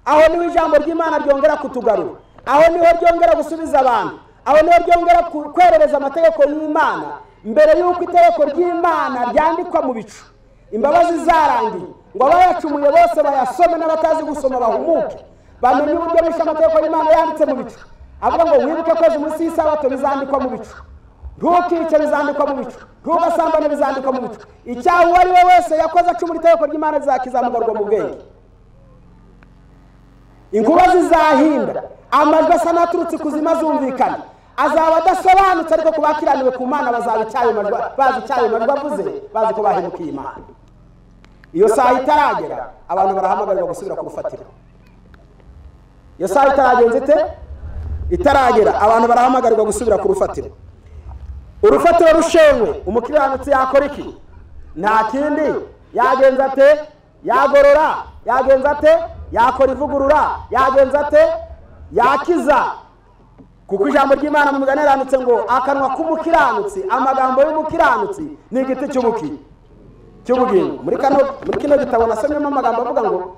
Aho niho ijambo ry'Imana ryongera kutugarura, aho niho ryongera gusubiza abantu, aho niho ryongera kwerereza amategeko y'Imana. Mbere y'uko itegeko ry'Imana ryandikwa mu bicu, imbabazi zarangiye ngo abayacumuye bose bayasome n'abatazi gusoma bahumuke, bamenye uburyo bishe amategeko y'Imana yanditse mu bicu. Avuga ngo wibuke ko munsi y'isabato bizandikwa mu bicu, ntukice bizandikwa mu bicu, ntugasambane bizandikwa mu bicu. Icyaha uwo ari we wese yakoze acumura itegeko ry'Imana kizamugarurwa mu bwenge. Inkuba zizahinda, amajwi asa n'aturutse ikuzimu azumvikana, azaba adasobanutse, ariko ku bakiraniwe ku Mana bazaba icyayo majwi, bazi icyayo majwi avuze, bazi ko bahemukiye Imana. Iyo saha itaragera, abantu barahamagarirwa gusubira ku rufatiro. Iyo saha itaragenze ite? Itaragera, abantu barahamagarirwa gusubira ku rufatiro. Urufatiro rushenywe, umukiranutsi yakora iki? Nta kindi yagenza ate? Yagorora. Yagenza ate? Yakora ivugurura. Yagenza ate? Yakiza. Kuko ijambo ry'Imana mu migani yaranditse ngo akanwa k'umukiranutsi, amagambo y'umukiranutsi ni igiti cy'ubugingo. Muri kino gitabo nasomyemo amagambo avuga ngo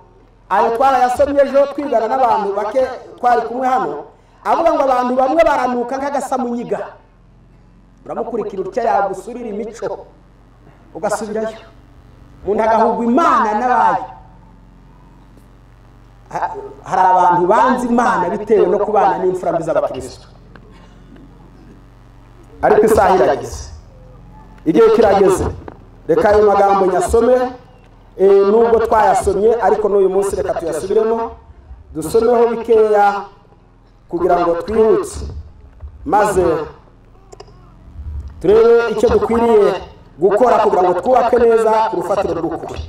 ayo twarayasomye ejo twigana n'abantu bake twari kumwe hano, avuga ngo abantu bamwe baranuka nk'agasamunyiga, uramukurikira utya yagusurira imico ugasubirayo, umuntu agahugwa Imana n'abayo. Hari abantu banze Imana bitewe no kubana n'imfura mbi z'abakristo, ariko isaha irageze, igihe kirageze. Reka ayo magambo nyasome, nubwo twayasomye ariko n'uyu munsi reka tuyasubiremo, dusomeho bikeya kugira ngo twihute, maze turebe icyo dukwiriye gukora kugira ngo twubake neza ku rufatiro rw'ukuri.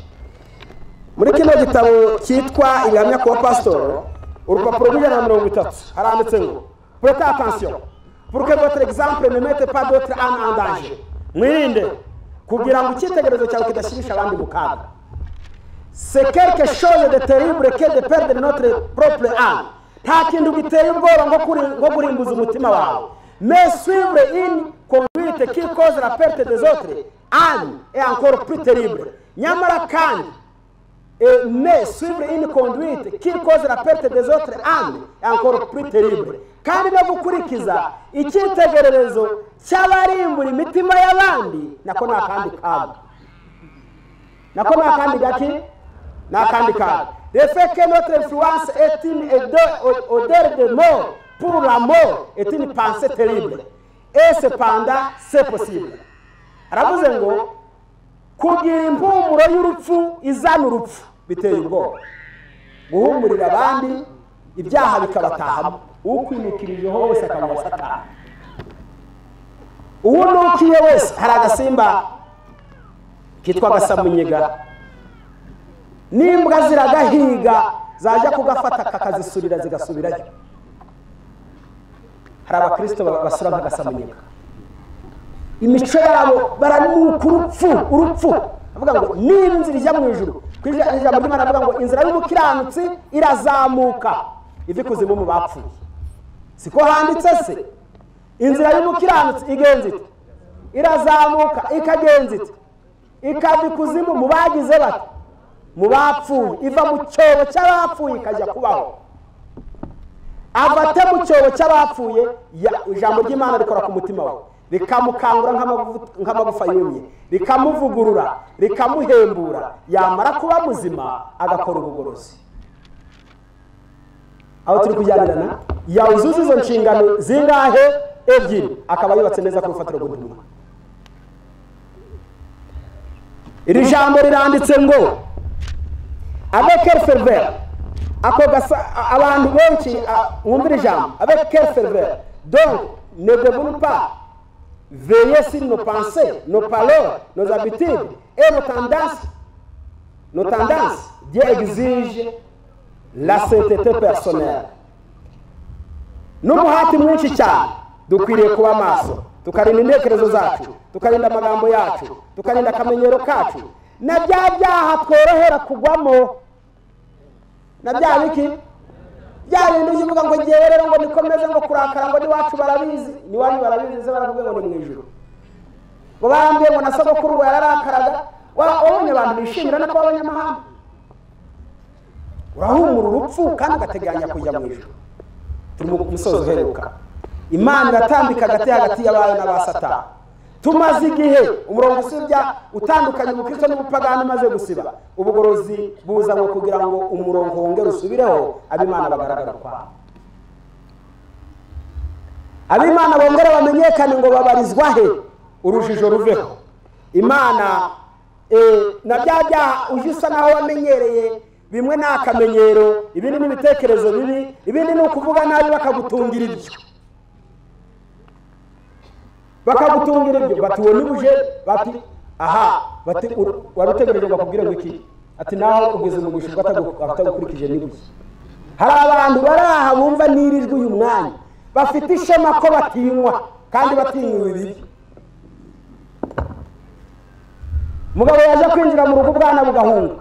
Muri kino gitabo cyitwa Ibihamya ku bapasitoro, urupapuro rw'130 haranditse ngo prêtez attention pour que votre exemple ne mette pas d'autres âmes en danger. Mwirinde kugira ngo icyitegererezo cyawe kidashyirisha abandi mu kaga. C'est quelque chose de terrible que de perdre notre propre âme. Nta kintu giteye ubwoba nko kurimbuza umutima wawe. Mais suivre une conduite qui cause la perte des autres âmes est encore plus terrible. Nyamara kandi mais suivre une conduite qui cause la perte des autres âmes est encore plus terrible. Kandi no gukurikiza icyitegererezo cy'abarimbura imitima y'abandi nako ni akandi kaga, nako ni akandi gaki, ni akandi kaga. Le fait que notre influence est une odeur de mort pour la mort est une pensée terrible. Et cependant c'est possible. Aravuze ngo kugira impumuro y'urupfu izana urupfu biteye ubwoba, guhumurira abandi ibyaha bikabatahamo, ukwinukirijeho wese akaba Satani, uwo nukiye wese. Hari agasimba kitwa agasamunyiga, n'imbwa ziragahiga zajya kugafata kakazisurira zigasubirayo. Hari abakristo basura nk'agasamunyiga, imico yabo baranuka urupfu, urupfu. Avuga ngo niba inzira ijya mu ijuru, ijambo ry'Imana avuga ngo inzira y'umukiranutsi irazamuka iva ikuzimu mu bapfuye. Siko handitse se? Inzira y'umukiranutsi igenza ite? Irazamuka ikagenza ite? Ikava ikuzimu mu bagize bate? Mu bapfuye. Iva mu cyobo cy'abapfuye ikajya kubaho. Ava ate mu cyobo cy'abapfuye? Ijambo ry'Imana rikora ku mutima wawe, rikamukangura nk'amagufa yumye, rikamuvugurura, rikamuhembura, yamara kuba muzima agakora ubugorozi. Aho turi kujyanirana, yawuzuza izo nshingano zingahe? Ebyiri, akaba yubatse neza ku rufatiro rw'intumwa. Iri jambo riranditse ngo avec quelle ferveur, ako gasa abantu benshi mwumvira ijambo avec quelle ferveur. Donc ne devons pas veiller sur nos pensées, nos paroles, nos habitudes et nos tendances. Nos tendances, Dieu exige la sainteté personnelle. N'umuhati mwinshi cyane dukwiriye kuba maso, tukarinda intekerezo zacu, tukarinda amagambo yacu, tukarinda akamenyero kacu, na bya byaha tworohera kugwamo, na bya biki bya bindi uvuga ngo ngewe rero ngo nikomeze ngo kurakara ngo n'iwacu barabizi, n'iwanyu barabizi, baravuga ngo ni mu ijuru. Ngo barambwiye ngo na sogokuru ngo yararakaraga. Wabonye abantu bishimira no kuba abanyamahanga. Urahumura urupfu kandi ugateganya kujya mu ijuru. Turi mu musozo uheruka. Imana iratambika hagati hagati y'abayo n'aba Satani. Tumaze igihe umurongo usibya utandukanye ubukristo n'ubupagani umaze gusiba. Ubugorozi buzanwe kugira ngo umurongo wongere usubireho, ab'Imana bagaragara kwabo. Ab'Imana bongere bamenyekane ngo babarizwa he, urujijo ruveho. Imana na bya byaha uje usa naho wamenyereye, bimwe ni akamenyero, ibindi ni ibitekerezo bibi, ibindi ni ukuvuga nabi bakagutungira ibyo. Bakagutungira ibyo bati uwo nibuje, bati aha, bati wari utegereje ngo akubwire ngo iki, ati naho ugeze mu gushubwa atagukurikije nibuye. Hari abantu bari aha bumva nirijwe uyu mwanya, bafite ishema ko batinywa kandi batinywa ibibi. Mugabo yaje kwinjira mu rugo ubwana bugahunga.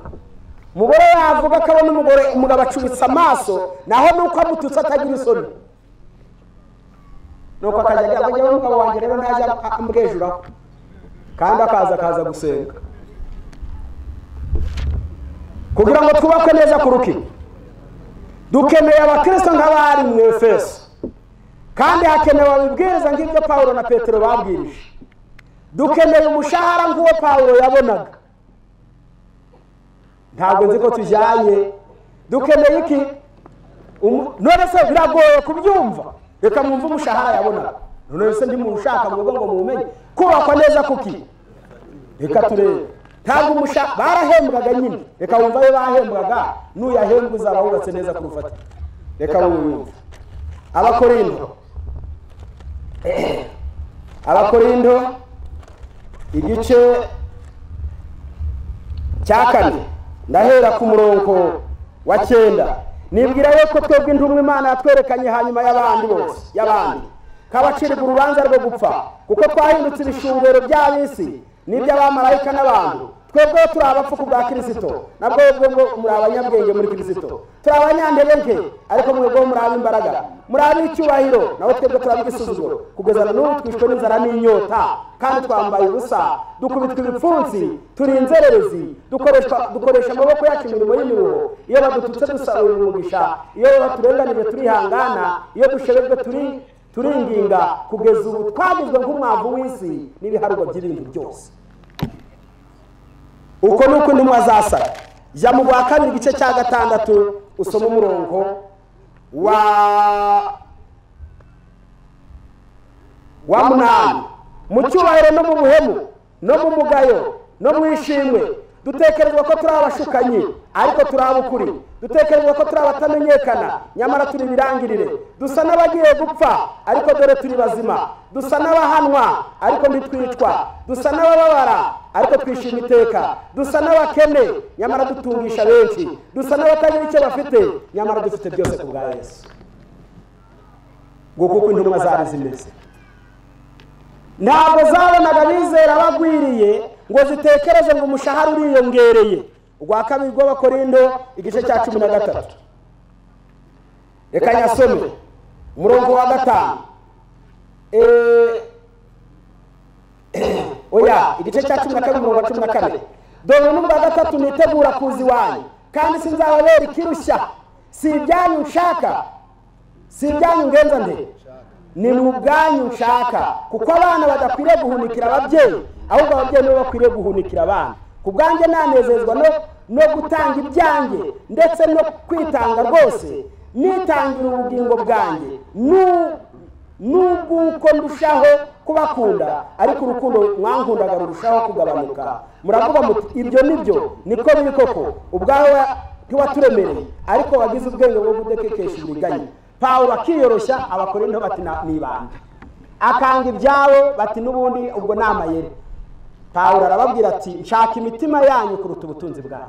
Umugore yavuga ko abona umugore umugabo acubitse amaso, naho nuko amututse atagira isoni. Nuko akajya ajya umugabo wanjye rero ntajya ambwejuraho, kandi akaza gusenga. Kugira ngo twubakwe neza kuruki, dukeneye abakristo nk'abari mu Efeso, kandi hakenewe abibwiriza nk'ibyo Pawulo na Petero babwirije. Dukeneye umushahara nk'uwo Pawulo yabonaga. Ntabwo nzi ko tujyanye. Dukeneye iki? None se biragoye kubyumva? Reka mwumve umushahara yabonaga. None se ndimushaka mwebwe ngo mumenye kubakwa neza kuki? Reka turebe. Ntabwo umushahara barahembwaga nyine. Reka wumva ayo bahembwaga, nuyahembwa uzaba wubatse neza ku rufatiro. Reka wumve. Abakorinto igice cya 4 ndahera ku murongo wa 9. Nibwira yuko twebwe intumwa Imana yatwerekanye hanyuma y'abandi bose y'abandi kabacirwa urubanza rwo gupfa, kuko twahindutse ibishungero by'ab'isi n'iby'abamarayika n'abantu. Twebwe turi abapfu ku bwa Kristo, nabwo ngo muri abanyabwenge muri Kristo. Turi abanyantege nke, ariko mwebwe muri ab'imbaraga, muri ab'icyubahiro, naho twebwe turi ab'igisuzuguro. Kugeza na n'ubu twishwe n'inzara n'inyota, kandi twambaye ubusa, dukubitwa ibipfunsi, turi inzererezi, dukoresha amaboko yacu imirimo y'imiruho. Iyo badututse dusaba umugisha, iyo baturenganije turihangana, iyo dushebejwe turinginga, kugeza ubu twagizwe nk'umwavu w'isi n'ibiharugwa by'ibintu byose. Uko nuko intumwa zasaga. Jya mu rwa 2 igice cya 6 usome umurongo wa 8. Mu cyubahiro no mu buhemu no mu mugayo no mu ishimwe, dutekerezwa ko turi abashukanyi ariko turi ab'ukuri, dutekerezwa ko turi abatamenyekana nyamara turi ibirangirire, dusa n'abagiye gupfa ariko dore turi bazima, dusa n'abahanwa ariko ntitwicwa, dusa n'abababara ariko twishima iteka, dusa n'abakene nyamara dutungisha benshi, dusa n'abatagira icyo bafite nyamara dufite byose ku bwa Yesu. Nguko uko intumwa zari zimeze. Ntabwo zabonaga abizera bagwiriye ngo zitekereze ngo umushahara uriyongereye. Urwa 2 rw'Abakorinto igice cya 13. Reka nyasome umurongo wa 5. Oya, igice cya 12 umurongo wa 14. Dore n'ubwa gatatu nitegura kuza iwanyu, kandi sinzababera ikirushya. Si ibyanyu nshaka, si ibyanyu ngenza nde, ni mu bwanyu nshaka, kuko abana badakwiriye guhunikira ababyeyi, ahubwo ababyeyi nibo bakwiriye guhunikira abana. Ku bwanjye nanezezwa no gutanga ibyanjye ndetse no kwitanga rwose, nitangira ubugingo bwanjye n'ubw'uko ndushaho kubakunda, ariko urukundo mwankundaga rurushaho kugabanuka. Muravuga muti ibyo nibyo, niko biri koko, ubwawe ntiwaturemereye, ariko wagize ubwenge bwo kudekekesha uburiganya. Pawulo akiyoroshya, Abakorinto bati nibande, akanga ibyabo bati n'ubundi ubwo ni amayeri. Pawulo arababwira ati nshaka imitima yanyu kuruta ubutunzi bwanyu.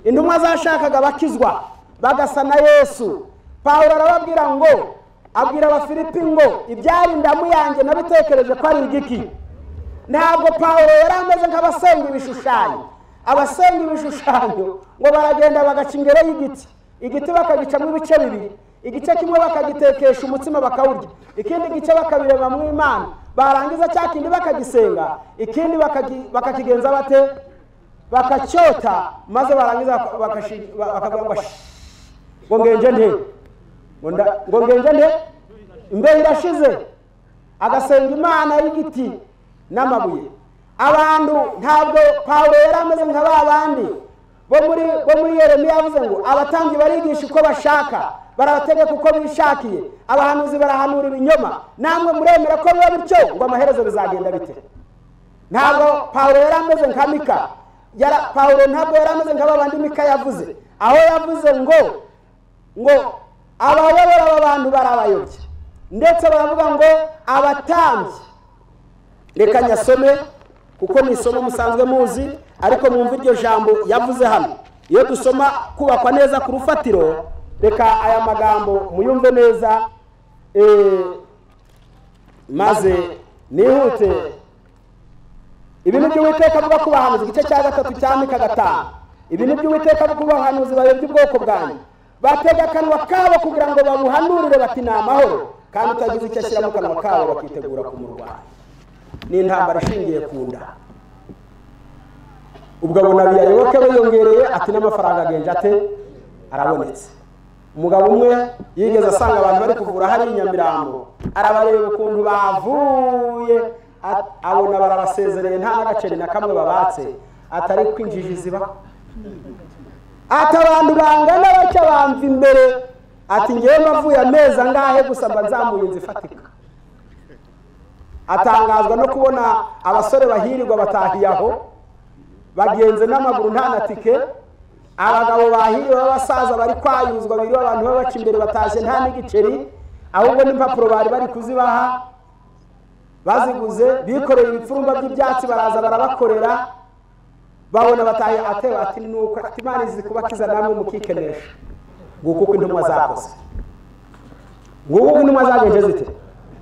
Intumwa zashakaga bakizwa bagasa na Yesu. Pawulo arababwira ngo, abwira Abafilipi ngo ibyari indamu yanjye nabitekereje ko ari igiki. Ntabwo Pawulo yari ameze nk'abasenga ibishushanyo. Abasenga ibishushanyo ngo baragenda bagaca ingero y'igiti, igiti bakagicamo ibice bibiri, igice kimwe bakagitekesha umutsima bakawurya, ikindi gice bakabirema mu Imana, Barangiza cya kindi bakagisenga, ikindi bakakigenza bate? Bakacyota, maze barangiza bakavuga ngo ngenje nte, ngo ngenje nte, imbeho irashize. Agasenga imana y'igiti n'amabuye. Abantu ntabwo Pawulo yari ameze nka ba bandi bo muri Yeremiya yavuze ngo abatambyi barigisha uko bashaka, barabategeka uko bishakiye, abahanuzi barahanura ibinyoma, namwe muremera ko biba bityo, ngo amaherezo bizagenda bite? Ntabwo Pawulo yari ameze nka Mika. Pawulo ntabwo yari ameze nka babandi Mika yavuze, aho yavuze ngo abayobora aba bantu barabayobye, ndetse baravuga ngo abatambyi. Reka nyasome kuko ni isomo musanzwe muzi, ariko mwumve iryo jambo yavuze hano. Iyo dusoma kubakwa neza ku rufatiro, reka aya magambo muyumve neza, maze nihute. Ibi ni byo Uwiteka avuga ku bahanuzi, igice cya 3 cya Mika 5. Ibi ni byo Uwiteka avuga ku bahanuzi bayobya ubwoko bwanyu, batega akanwa kabo kugira ngo babuhanurire bati ni amahoro, kandi utagize icyo ashyira mu kanwa kabo bakitegura kumurwanya. Ni intambara ishingiye ku nda. Ubwo abona abayoboke biyongereye, ati n'amafaranga agenje ate? Arabonetse. Umugabo umwe yigeze asanga abantu bari kuvura hari i Nyamirambo, arabareba ukuntu bavuye, abona barabasezereye nta n'agaceri na kamwe babatse, atari kwinjiji ziba. Ati abantu bangana batya bamva imbere, ati ngewe mbavuye amezi angahe gusa mba nzamuye inzu ifatika. Atangazwa no kubona abasore bahirirwa batahiye aho, bagenze n'amaguru nta na tike, abagabo bahiriwe b'abasaza bari kwayuzwa biriwe abantu babaca imbere batashye nta n'igiceri, ahubwo n'impapuro bari bari kuzibaha baziguze, bikoreye ibipfurumba by'ibyatsi baraza barabakorera, babona bataye atewe. Ati nuko ati Imana izi kubakiza namwe mukikenesha. Nguko uko intumwa zakoze, nguko uko intumwa zagenje zite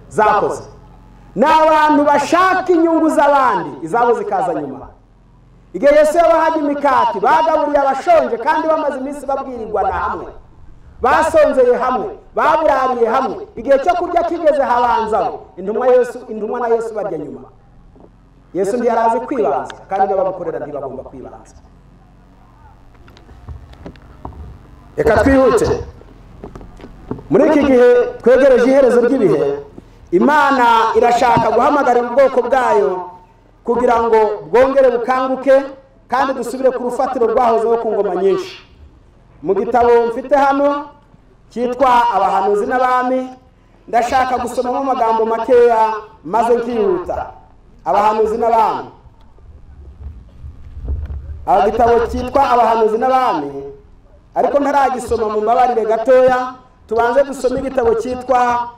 zakoze. N'abantu bashaka inyungu z'abandi, izabo zikaza nyuma. Igihe Yesu yabahaga imikati, bagaburiye abashonje kandi bamaze iminsi babwirirwa na hamwe, basonzeye hamwe, baburariye hamwe. Igihe cyo kurya kigeze habanzaho intumwa na Yesu barya nyuma. Yesu ntiyarazi kwibanza, kandi n'abamukorera ntibagomba kwibanza. Reka twihute. Muri iki gihe twegereje iherezo ry'ibihe, Imana irashaka guhamagarira ubwoko bwayo kugira ngo bwongere bukanguke kandi dusubire ku rufatiro rwahozeho ku ngoma nyinshi. Mu gitabo mfite hano cyitwa Abahanuzi n'Abami, ndashaka gusomamo amagambo makeya maze nkihuta. Abahanuzi n'Abami, igitabo cyitwa Abahanuzi n'Abami, ariko ntaragisoma mu mbabarire gatoya, tubanze dusome igitabo cyitwa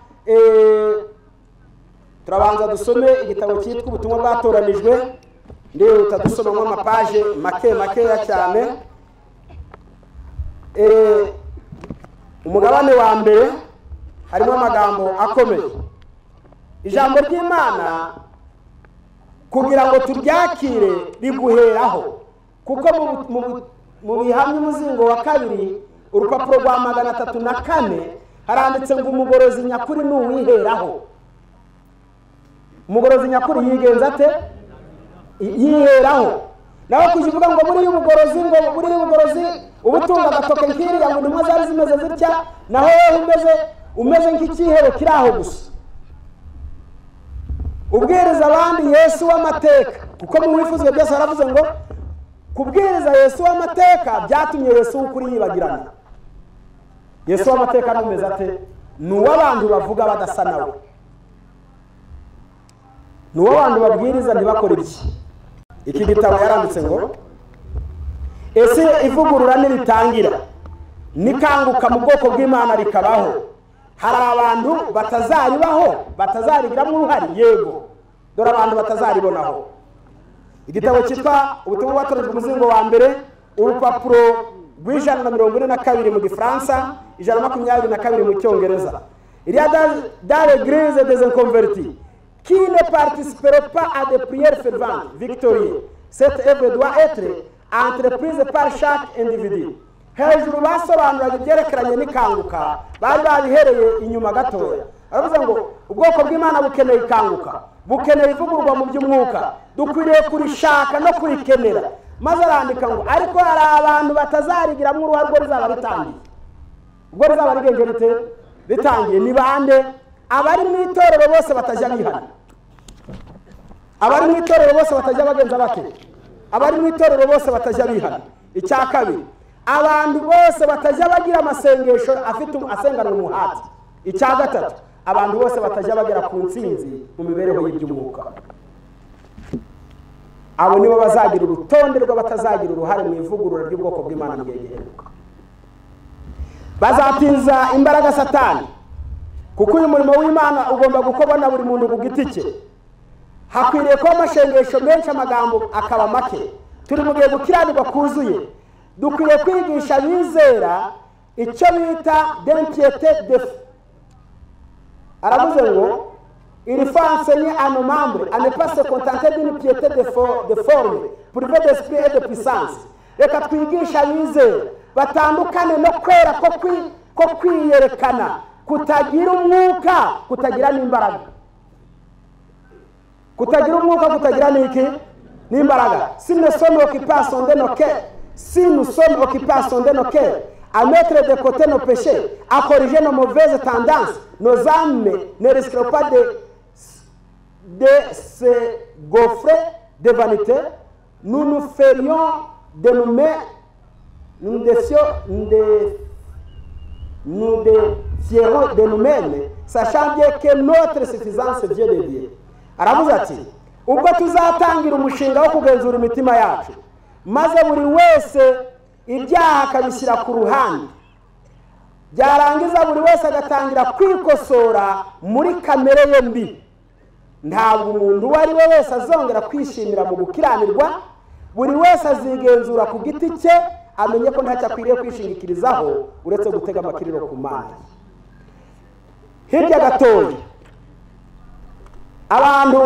turabanza dusome igitabo cyitwa Ubutumwa bwatoranijwe. Ndihuta dusomamo amapaje make makeya cyane. Umugabane wa mbere harimo amagambo akomeye. Ijambo ry'Imana kugira ngo turyakire riguheraho, kuko mu bihamya umuzingo wa 2 urupapuro rwa 304 haranditse ngo umugorozi nyakuri ni uwiheraho. Umugorozi nyakuri yigenza ate? Yiheraho. Nawe kujivuga ngo muri y'ubugorozi, ngo muri y'ubugorozi ubutunga agatoke nkiriya ngo intumwa zari zimeze zitya, naho wowe umeze nk'ikihero kiri aho gusa. Ubwiriza abandi Yesu w'amateka, kuko mu wifuzwe byose haravuze ngo kubwiriza Yesu w'amateka byatumye Yesu w'ukuri yibagirana. Yesu w'amateka numeze ate? Ni uw'abantu bavuga badasa nawe, ni uw'abantu babwiriza ntibakore ibiki. Iki gitabo yaranditse ngo ese ivugurura niritangira nikanguka mu bwoko bw'Imana rikabaho, hari abantu batazaribaho, batazarigiramo uruhare? Yego, dore abantu batazaribonaho. Igitabo cyitwa Ubutumwa bwatoranijwe umuzingo wa mbere, urupapuro rw'142 mu Gifaransa, 122 mu Cyongereza. Il y a dans l'église des inconvertis qui ne participeront pas à des prières ferventes victorieuses. Cette œuvre doit être entreprise par chaque individu. Hejuru basobanuraga ibyerekeranye n'ikanguka, bari babihereye inyuma gatoya. Aravuze ngo ubwoko bw'Imana bukeneye ikanguka, bukeneye ivugururwa mu by'umwuka, dukwiriye kurishaka no kurikenera. Maze arandika ngo ariko hari abantu batazarigiramo uruhare ubwo rizaba ritangiye. Ubwo rizaba rigenje rite? Ritangiye. Ni bande? Abari mu itorero bose batajya bihana. Abari mu itorero bose batajya bagenza bake. Abari mu itorero bose batajya bihana. Icya kabiri, abantu bose batajya bagira amasengesho afite asenganwa umuhati. Icya gatatu, abantu bose batajya bagera ku ntsinzi mu mibereho y'iby'umwuka. Abo nibo bazagira urutonde rw'abatazagira uruhare mu ivugurura ry'ubwoko bw'Imana mu gihe giheruka. Bazatiza imbaraga Satani, kuko uyu murimo w'Imana ugomba gukorwa na buri muntu ku giti cye. Hakwiriye kuba amashengesho menshi, amagambo akaba make. Turi mu gihe gukiranirwa kuzuye. Dukwiriye kwigisha abizera icyo bita d'impiété de. Aravuze ngo il faut enseigner à nos membres à ne pas se contenter d'une piété de forme, privée d'esprit et de puissance. Reka twigisha abizera batandukane no kwera ko kwiyerekana, kutagira umwuka, kutagira n'imbaraga. Kutagira umwuka, kutagira n'iki? N'imbaraga. Si nous sommes occupés à sonder nos cœurs, si nous sommes occupés à sonder nos cœurs, à mettre de côté nos péchés, à corriger nos mauvaises tendances, nos âmes ne risqueront pas de se gaufrer de vanité. Nous nous ferions de nous-mêmes, nous défierons de nous-mêmes, sachant bien que notre suffisance vient de Dieu. Aravuze ati ubwo tuzatangira umushinga wo kugenzura imitima yacu, maze buri wese ibyaha akabishyira ku ruhande, byarangiza buri wese agatangira kwikosora muri kamere ye mbi, ntabwo umuntu uwo ari we wese azongera kwishimira mu gukiranirwa. Buri wese azigenzura ku giti cye, amenye ko ntacyo akwiriye kwishingikirizaho uretse gutega amakiriro ku Mana. Hirya gatoya, abantu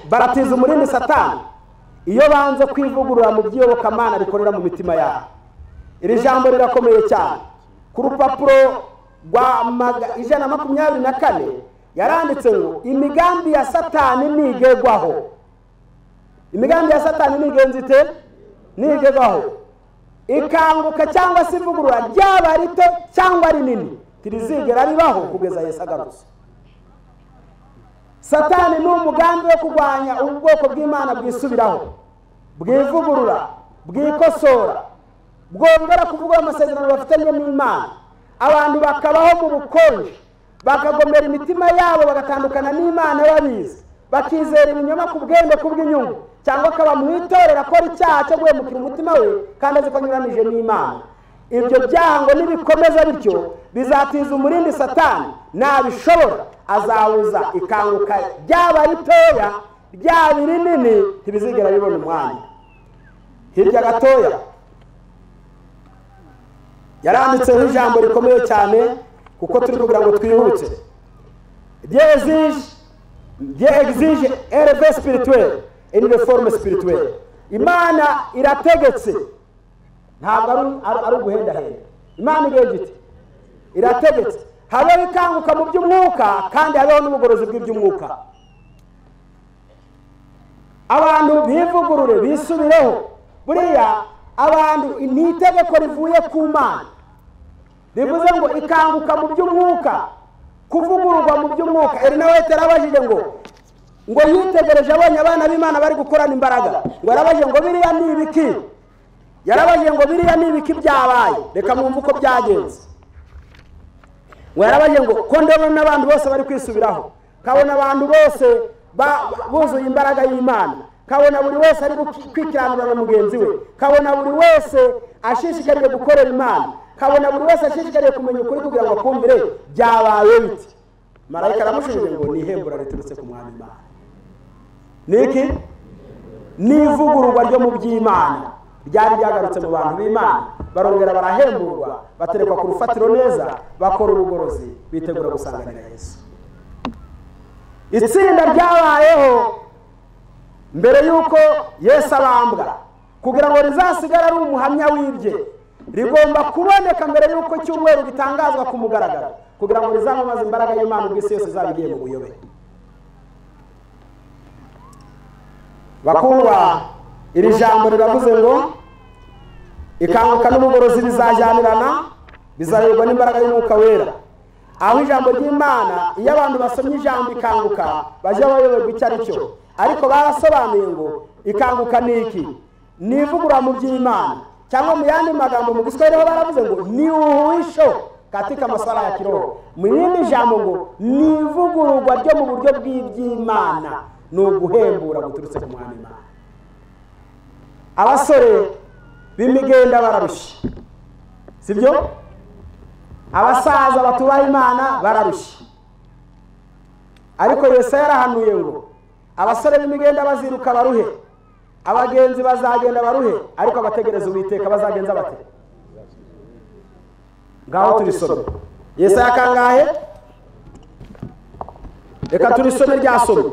baratiza umurindi Satani iyo banze kwivugurura mu by'iyobokamana rikorera mu mitima yabo. Iri jambo rirakomeye cyane. Ku rupapuro rwa 124 yaranditse ngo imigambi ya Satani ntigerwaho. Imigambi ya Satani ntigenze ite? Ntigerwaho. Ikanguka cyangwa se ivugurura ryaba rito cyangwa rinini tirizigera ribaho kugeza Yesu agarutse. Satani ni umugambi wo kurwanya ubwoko bw'Imana bwisubiraho, bwivugurura, bwikosora, bwongera kuvugurura amasezerano bafitanye n'Imana. Abantu bakabaho mu bukonje, bakagomera imitima yabo, bagatandukana n'Imana babizi, bakizera ibinyoma ku bwende kubw'inyungu, cyangwa akaba mu itorero akora icyaha cyo guhemukira umutima we kandi azi ko anyuranije n'Imana. Ibyo byaha ngo nibikomeza bityo bizatiza umurindi Satani. Nabishobora azabuza ikanguka ryaba ritoya ryaba rinini, ntibizigera bibona umwanya. Hirya gatoya yaranditseho ijambo rikomeye cyane, kuko turi kugira ngo twihute. Dieu exige un réveil spirituel, une réforme spirituelle. Imana irategetse, ntabwo ari uguhendahenda. Imana igenje ite? Irategetse. Habeho ikanguka mu by'umwuka kandi habeho n'ubugorozi bw'iby'umwuka. Abantu bivugurure, bisubireho. Buriya abantu ni itegeko rivuye ku Mana, rivuze ngo ikanguka mu by'umwuka, kuvugururwa mu by'umwuka. Eri nawe yarabajije ngo yitegereje abonye abana b'Imana bari gukorana imbaraga, ngo yarabajije ngo biriya ni ibiki? Yarabajije ngo biriya ni ibiki byabaye? Reka mwumve uko byagenze. Ngo yarabajije ngo ko ndabona abantu bose bari kwisubiraho, kabona abantu bose buzuye imbaraga y'Imana, kabona buri wese ari kwikiranura na mugenzi we, kabona buri wese ashishikariye gukorera Imana, kabona buri wese ashishikariye kumenya ukuri kugira ngo akumvire, byabaye biti? Marayika aramushubije ngo ni ihembura riturutse ku Mwami Imana. Niki? Ni ivugururwa ryo mu by'Imana ryari ryagarutse mu bantu b'Imana, barongera barahemburwa, baterekwa ku rufatiro neza, bakora ubugorozi, bitegura gusanganira Yesu. Itsinda ryabayeho mbere y'uko Yesu abambwa, kugira ngo rizasigare ari umuhamya w'ibye, rigomba kuboneka mbere y'uko icyumweru gitangazwa ku mugaragaro, kugira ngo rizamamaze imbaraga y'Imana ubwo isi yose izaba igiye mu buyobe. Bakundwa, iri jambo riravuze ngo ikanguka n'ubugorozi bizajyanirana, bizayoborwa n'imbaraga y'Umwuka Wera. Aho ijambo ry'Imana, iyo abantu basomye ijambo ikanguka bajya bayoberwa icyo ari cyo, ariko barasobanuye ngo ikanguka ni iki? Ni ivugurura mu by'Imana, cyangwa mu yandi magambo mu Giswahili ho baravuze ngo ni uhuisho katika maswala ya kiroho. Mu rindi jambo ngo ni ivugururwa ryo mu buryo bw'iby'Imana, ni uguhembura guturutse ku Mwami Imana. Abasore b'imigenda bararushye, sibyo? Abasaza batubaha Imana bararushye. Ariko Yesaya yarahanuye ngo abasore b'imigenda baziruka baruhe, abagenzi bazagenda baruhe, ariko abategereza Uwiteka bazagenza bate? Ngaho turisome. Yesaya kangahe? Reka turisome ryasomwe,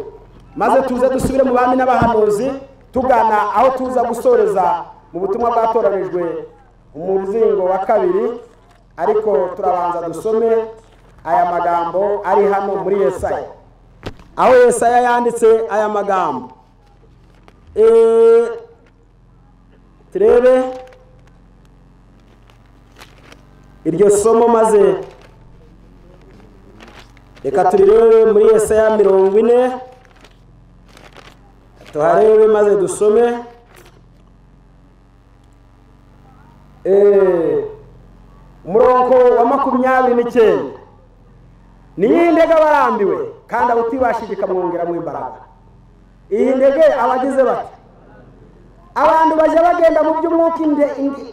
maze tuze dusubire mu bami n'abahanuzi, tugana aho tuza gusoreza mu butumwa bwatoranijwe umuzingo wa 2. Ariko turabanza dusome aya magambo ari hano muri Yesaya, aho Yesaya yanditse aya magambo. Turebe iryo somo, maze reka turirebe muri Yesaya 40, tuharebe maze dusome. Umurongo wa 29: niyi ndege abarambiwe kandi abutibashije ikamwongeramo imbaraga. Iyi ndege abagize bati abantu bajya bagenda mu by'umwuka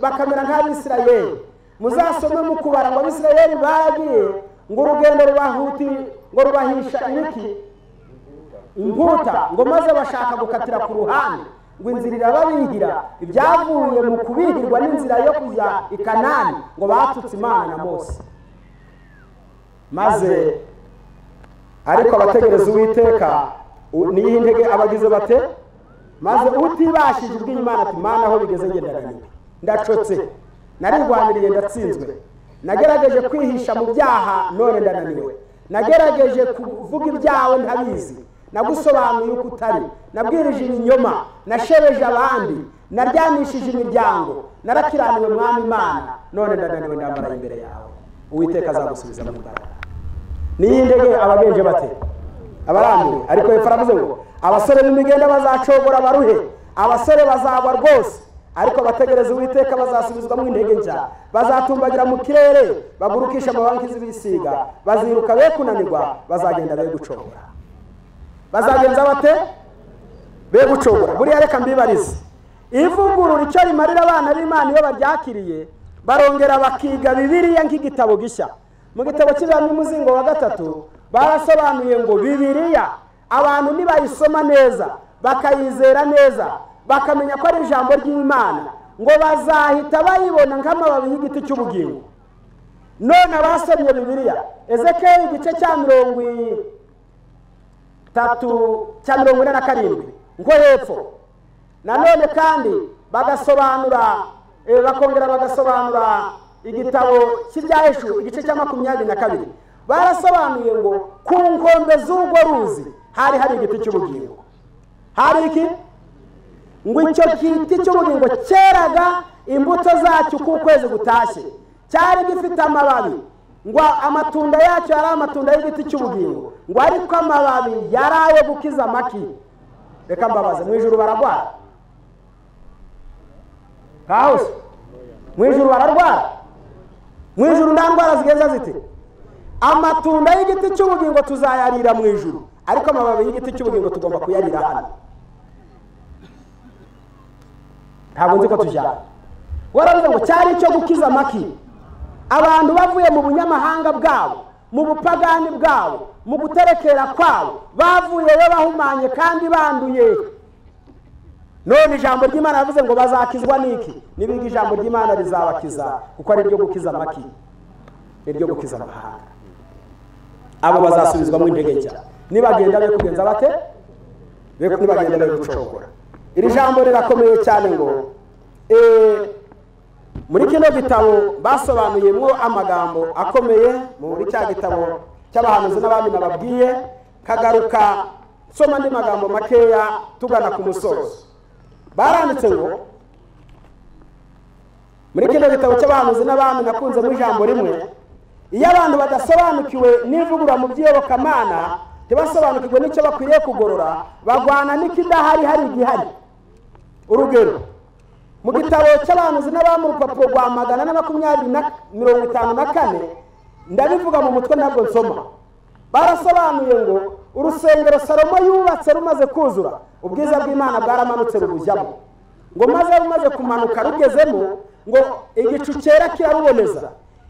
bakamera nk'Abisirayeli. Muzasome mu kubara ngo Abisirayeli baragiye ngo urugendo rubahuti ngo rubahisha ibiki inkuta, ngo maze bashaka gukatira ku ruhande, ngo inzira irababihira. Ibyavuye mu kubihirwa n'inzira yo kujya i Kanani, ngo batutse Imana na Mose. Maze ariko abategereza Uwiteka niyi ntege abagize bate? Maze utibashije ubwiye Imana ati Mana aho bigeze ngendananiwe, ndacotse, narirwaniriye ndatsinzwe, nagerageje kwihisha mu byaha none ndananiwe, nagerageje kuvuga ibyawe ntabizi, nagusobanuye uko utari, nabwirije ibinyoma, nashebeje abandi, naryanishije imiryango, narakiraniwe Mwami Imana, none ndananiwe, ndambara imbere yawe. Uwiteka azagusubiza mu mbaraga. Niyi ndege abagenje bate? Abarambiwe. Ariko hepfo aravuze ngo abasore b'imigenda bazacogora baruhe, abasore bazagwa rwose, ariko abategereza Uwiteka bazasubizwamo intege nshya, bazatumbagira mu kirere, bagurukisha amabanki z'ibisiga, baziruka be kunanirwa, bazagenda be gucogora. Bazagenza bate? Be gucogora. Buriya reka mbibarize, ivugurura icyo rimarira abana b'Imana iyo baryakiriye, barongera bakiga Bibiliya nk'igitabo gishya. Mu gitabo cy'Ibami muzingo wa 3 barasobanuye ngo Bibiliya abantu nibayisoma neza, bakayizera neza, bakamenya ko ari ijambo ry'Imana, ngo bazahita bayibona nk'amababi y'igiti cy'ubugingo. None abasomye Bibiliya, Ezekeli igice cya 30 cya 47 ngo hepfo, nanone kandi bagasobanura, bakongera bagasobanura igitabo cy'Ibyaheshu igice cya 22, barasobanuye ngo ku nkombe z'urwo ruzi hari hari igiti cy'ubugingo. Hari iki? Ngo icyo giti cy'ubugingo cyeraga imbuto zacyo uko ukwezi gutashye, cyari gifite amababi, ngo amatunda yacyo yari amatunda y'igiti cy'ubugingo, ngo ariko amababi yari ayo gukiza amaki. Reka mbabaze, mu ijuru bararwara? Kaos, mu ijuru bararwara? Mu ijuru nta ndwara zigenza zite? Amatunda y'igiti cy'ubugingo tuzayarira mu ijuru, ariko amababi y'igiti cy'ubugingo tugomba kuyarira hano. Ntabwo nzi ko tujyana. Waravuze ngo cyari icyo gukiza amaki. Abantu bavuye mu bunyamahanga bwabo, mu bupagani bwabo, mu guterekera kwabo, bavuye bahumanye kandi banduye. None ijambo ry'Imana yavuze ngo bazakizwa niki? Nibiga ijambo ry'Imana rizabakiza, kuko ari ryo gukiza amaki, ni ryo gukiza amahanga. Abo bazasubizwamo intege nshya nibagenda be kugenza bate? Nibagenda be gucogora. Iri jambo rirakomeye cyane ngo Muri kino gitabo basobanuyemo amagambo akomeye, muri cya gitabo cy'abahanuzi n'abami nababwiye, kagaruka nsoma andi magambo makeya tugana ku musozo. Baranditse ngo muri kino gitabo cy'abahanuzi n'abami nakunze mu ijambo rimwe, iyo abantu badasobanukiwe n'ivugurura mu by'iyobokamana, ntibasobanukirwe n'icyo bakwiriye kugorora, bagwana n'ikidahari hari igihari. Urugero, mu gitabo cy'abahanuzi n'abami urupapuro rwa 420-54, ndabivuga mu mutwe ntabwo nsoma. Barasobanuye ngo urusengero Salomo yubatse rumaze kuzura, ubwiza bw'Imana bwaramanutse rubujyamo. Ngo maze rumaze kumanuka rugezemo, ngo igicu cyera kiraruboneza.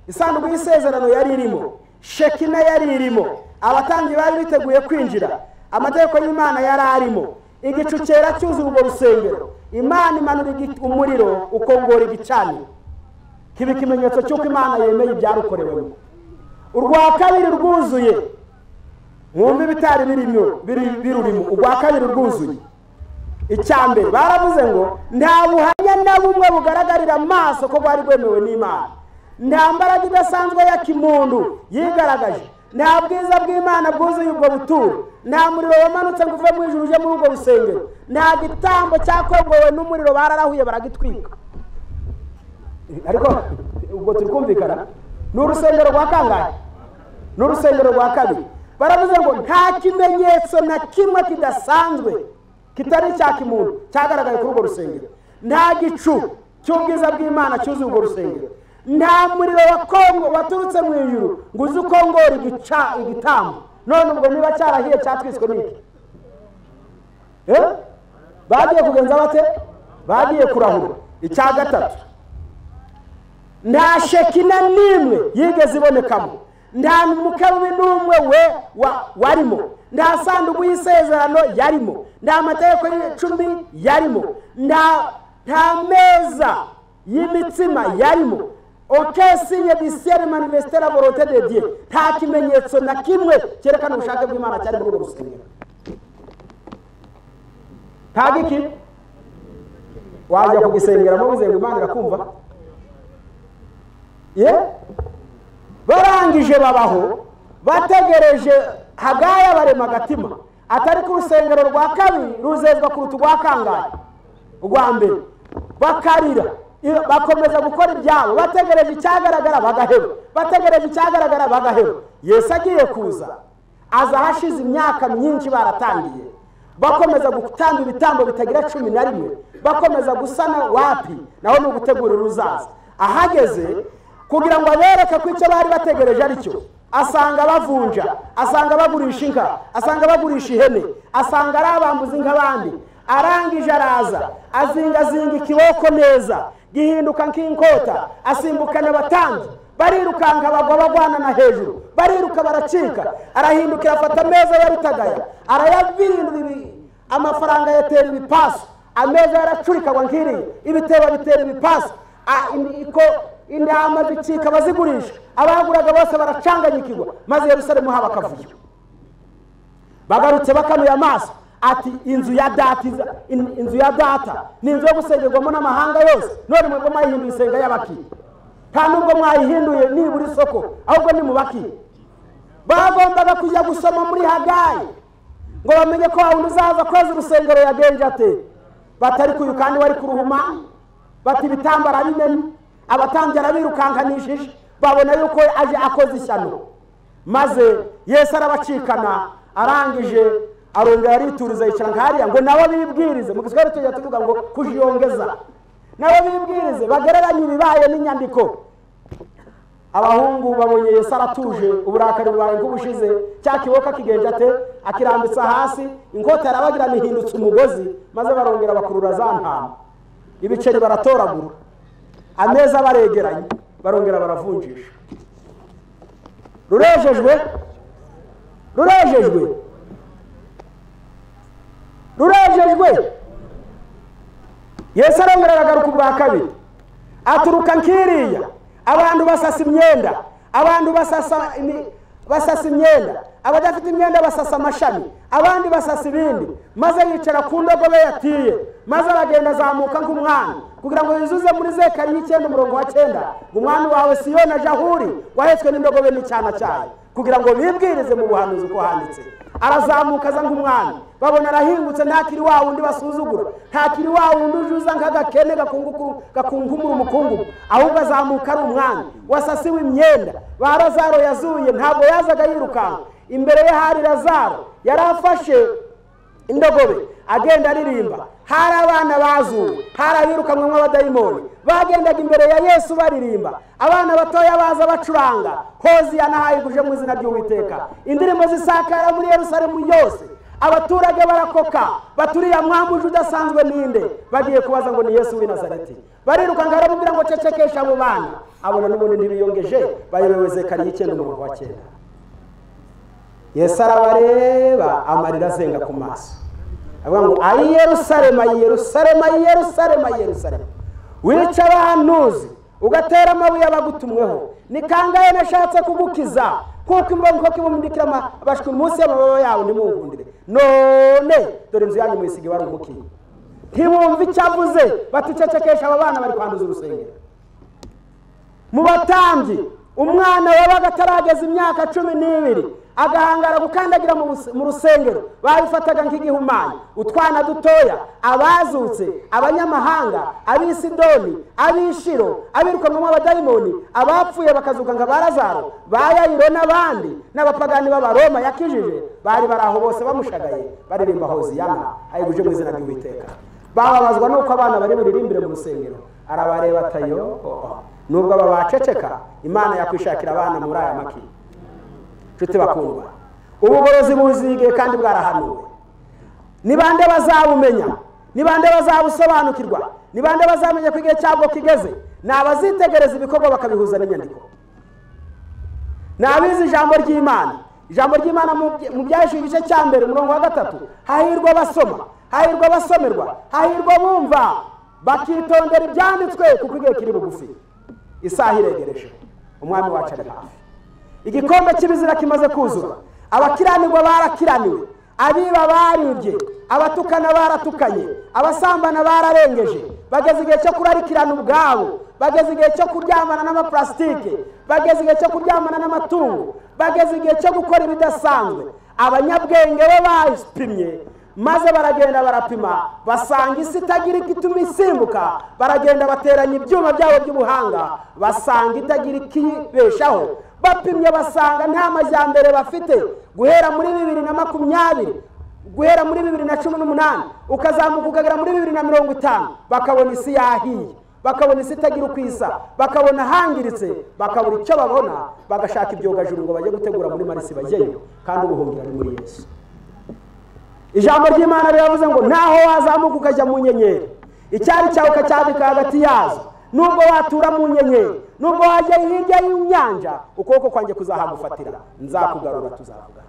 Isanduku y'isezerano yari irimo, Shekina yari irimo, abatambyi bari biteguye kwinjira, amategeko y'Imana yari arimo. Igicu cyera cyuzuye urwo rusengero, Imana imanura umuriro ukongora igicaniro, kiba ikimenyetso cy'uko Imana yemeye ibyarukorewemo. Urwa kabiri rwuzuye, mwumve ibitari birurimo. Urwa kabiri rwuzuye, icya mbere baravuze ngo nta buhamya na bumwe bugaragarira amaso ko bwari bwemewe n'Imana, nta mbaraga idasanzwe ya kimuntu yigaragaje, nta bwiza bw'Imana bwuzuye ubwo buturo, nta muriro wamanutse ngo uve mu ijuru uje muri urwo rusengero, nta gitambo cyakongowe n'umuriro bararahuye baragitwika. Ariko ubwo turi kumvikana, ni urusengero rwa kangahe? Ni urusengero rwa kabiri. Baravuze ngo nta kimenyetso na kimwe kidasanzwe kitari icya kimuntu cyagaragaye kuri urwo rusengero, nta gicu cy'ubwiza bw'Imana cyuzuye urwo rusengero, nta muriro wa Kongo waturutse mu ijuru ngo uze ukongora igitambo. None ubwo niba cyarahiye cyatwiswe n'iki? Bagiye kugenza bate? Bagiye kurahura. Icya gatatu, nta Shekina n'imwe yigeze ibonekamo, nta mukerubi n'umwe we warimo, nta sanduku y'isezerano yarimo, nta mategeko y'icumi yarimo, nta meza y'imitsima yarimo. Aucun signe du ciel manifestait la volonté de Dieu. Nta kimenyetso na kimwe cyerekana ubushake bw'Imana cyari muri urwo rusengero. Nta giki wajya kugisengeramo wizeye ngo Imana irakumva? Ye barangije babaho bategereje Hagaya barema agatima, atari ku rusengero rwa kabiri ruzezwa kuruta urwa kangahe? Urwa mbere. Bakarira, bakomeza gukora ibyabo, bategereje icyagaragara bagaheba, bategereje icyagaragara bagaheba. Yesu agiye kuza, aza hashize imyaka myinshi baratangiye, bakomeza gutanga ibitambo bitagira 11, bakomeza gusana wapi, naho ni ugutegura uruzaza. Ahageze kugira ngo abereke ko icyo bari bategereje ari cyo, asanga bavunja, asanga bagurisha inka, asanga bagurisha ihene, asanga ari abambuzi nk'abandi. Arangije araza azingazinga ikiboko neza gihinduka nk'inkota, asimbukana abatambyi barirukanka bagwa bagwana na hejuru, bariruka baracika. Arahindukira afata ameza ya rutagaya arayabirindura, amafaranga yatera ibipasu, ameza yaracurikagwa nk'iriya, ibitebo bitera ibipasu, intama zicika bazigurisha, abaguraga bose baracanganyikirwa, maze Yerusalemu haba akavuyo. Bagarutse bakanuye amaso ati inzu ya data, inzu ya data ni inzu yo gusengerwamo n'amahanga yose, none mwebwe mwayihinduye isenga y'abaki? Nta nubwo mwayihinduye nibura isoko, ahubwo ni mubaki. Bagombaga kujya gusoma muri Hagayi ngo bamenye ko wundi uzaza kweza urusengero yagenje ate. Batari kuyu kandi wari kuruhuma, bati ibitambo arabimena, abatambyi arabirukankanishije, babona yuko aje akoze ishyano. Maze Yesu arabacikana, arangije arongera arituriza yicara nkariya ngo nabo bibwirize. Mu Giswahili tujya tuvuga ngo kujiyongeza. Nabo bibwirize bagereranye ibibaye n'inyandiko. Abahungu babonye Yesu aratuje, uburakari bubaye nk'ubushize, cya kiboka kigenje ate, akirambitsa hasi, inkota yarabagirana ihindutse umugozi, maze barongera bakurura za ntama, ibiceri baratoragura, ameza baregeranye, barongera baravunjisha. Rurejejwe, rurejejwe, rurejejwe. Yesu arongera aragaruka ubwa kabiri, aturuka nkiriya, abantu basasa imyenda, abantu basasa imyenda, abadafite imyenda basasa amashami, abandi basasa ibindi, maze yicara ku ndogobe yatiye, maze aragenda azamuka nk'umwana Kugira ngo yuzuze muri Zekariya 9 umurongo wa 9 ngo umwami wawe Siyoni aje aho uri wahetswe n'indogobe n'icyana cyayo, kugira ngo bibwirize mu buhanuzi uko handitse. Arazamuka aza nk'umwami, babona arahingutse, ntakiri wa wundi basuzugura, ntakiri wa wundi ujuza nk'agakene gakunkumura umukungugu, ahubwo azamuka ari umwami wasasiwe imyenda. Ba Lazaro yazuye ntabwo yazaga yirukanka, imbere ye hari Lazaro yari afashe indogobe agenda aririmba. Hari abana bazuwe, hari abirukanwe nk'abadayimoni bagendaga imbere ya Yesu baririmba, abana batoya baza bacuranga hoziyana hayiguje mu izina ry'Uwiteka. Indirimbo zisakara muri Yerusalemu yose, abaturage barakoka baturiya mwami udasanzwe ninde? Bagiye kubaza ngo ni Yesu w'i Nazareti. Barirukanka aramubwira ngo cecekesha abo bana. Abona n'ubundi ntibiyongeje, bayobewe Zekariya 9 umurongo wa 9. Yesu arabareba amarira azenga ku maso, avuga ngo ayi Yerusalemu, ayi Yerusalemu, ayi Yerusalemu, ayi Yerusalemu, wica abahanuzi ugatera amabuye abagutumweho, ni kangahe nashatse kugukiza kuko imbongo ibumundikira abashwi munsi y'amababa yawe ntimungundire, none dore inzu yanyu muyisige wari umukiye. Ntibumva icyo avuze, baticecekesha aba bana bari kwanduza urusengero. Mu batambyi umwana wabaga atarageza imyaka 12 agahangara gukandagira mu rusengero babifataga nk'igihumanya. Utwana dutoya, abazutse, abanyamahanga, ab'isidoni, ab'ishiro, abirukanwamo abadayimoni, abapfuye bakazuka nka ba Lazaro, ba Yayiro n'abandi n'abapagani b'Abaroma yakijije, bari bari aho bose bamushagaye baririmba hoziyana ayiguje mu izina ry'Uwiteka. Bababazwa nuko abana bari buririmbire mu rusengero. Arabareba atayo, nubwo aba baceceka, Imana yakwishakira abana muri aya maki. Nshuti bakundwa, ubugorozi buzige kandi bwarahanuwe. Ni bande bazabumenya? Ni bande bazabusobanukirwa? Ni bande bazamenya ko igihe cyabwo kigeze? Ni abazitegereza ibikorwa bakabihuza n'inyandiko. Ni abizi ijambo ry'Imana. Ijambo ry'Imana mu Byahishwe igice cya 1 umurongo wa 3, hahirwa abasoma, hahirwa abasomerwa, hahirwa bumva bakitondera ibyanditswe, kuko igihe kiri bugufi. Isaha iregereje, umwami wacu ari hafi. Igikombe cy'ibizira kimaze kuzura, abakiranirwa barakiraniwe, abiba baribye, abatukana baratukanye, abasambana bararengeje, bageze igihe cyo kurarikirana ubwabo, bageze igihe cyo kuryamana n'amaplastike, bageze igihe cyo kuryamana n'amatungo, bageze igihe cyo gukora ibidasanzwe. Abanyabwenge bo bapimye maze baragenda barapima, basanga isi itagira igituma isimbuka. Baragenda bateranya ibyuma byabo by'ubuhanga, basanga itagira ikibeshaho. Bapimye basanga nta majyambere bafite. Guhera muri 2020, guhera muri 2018 ukazamuka ukagera muri 2050, bakabona isi yahiye, bakabona isi itagira uko isa, bakabona hangiritse, bakabura icyo babona, bagashaka ibyogajuru ngo bajye gutegura muri Marisi bajyeyo, kandi ubuhungiro ari muri Yesu. Ijambo ry'Imana riravuze ngo naho wazamuka ukajya mu nyenyeri, icyari cyawe ukacyandika hagati yazo, nubwo watura mu nyenyeri, nubwo wajya hirya y'inyanja, ukuboko kwanjye kuzahagufatira, nzakugarura, tuzavugana.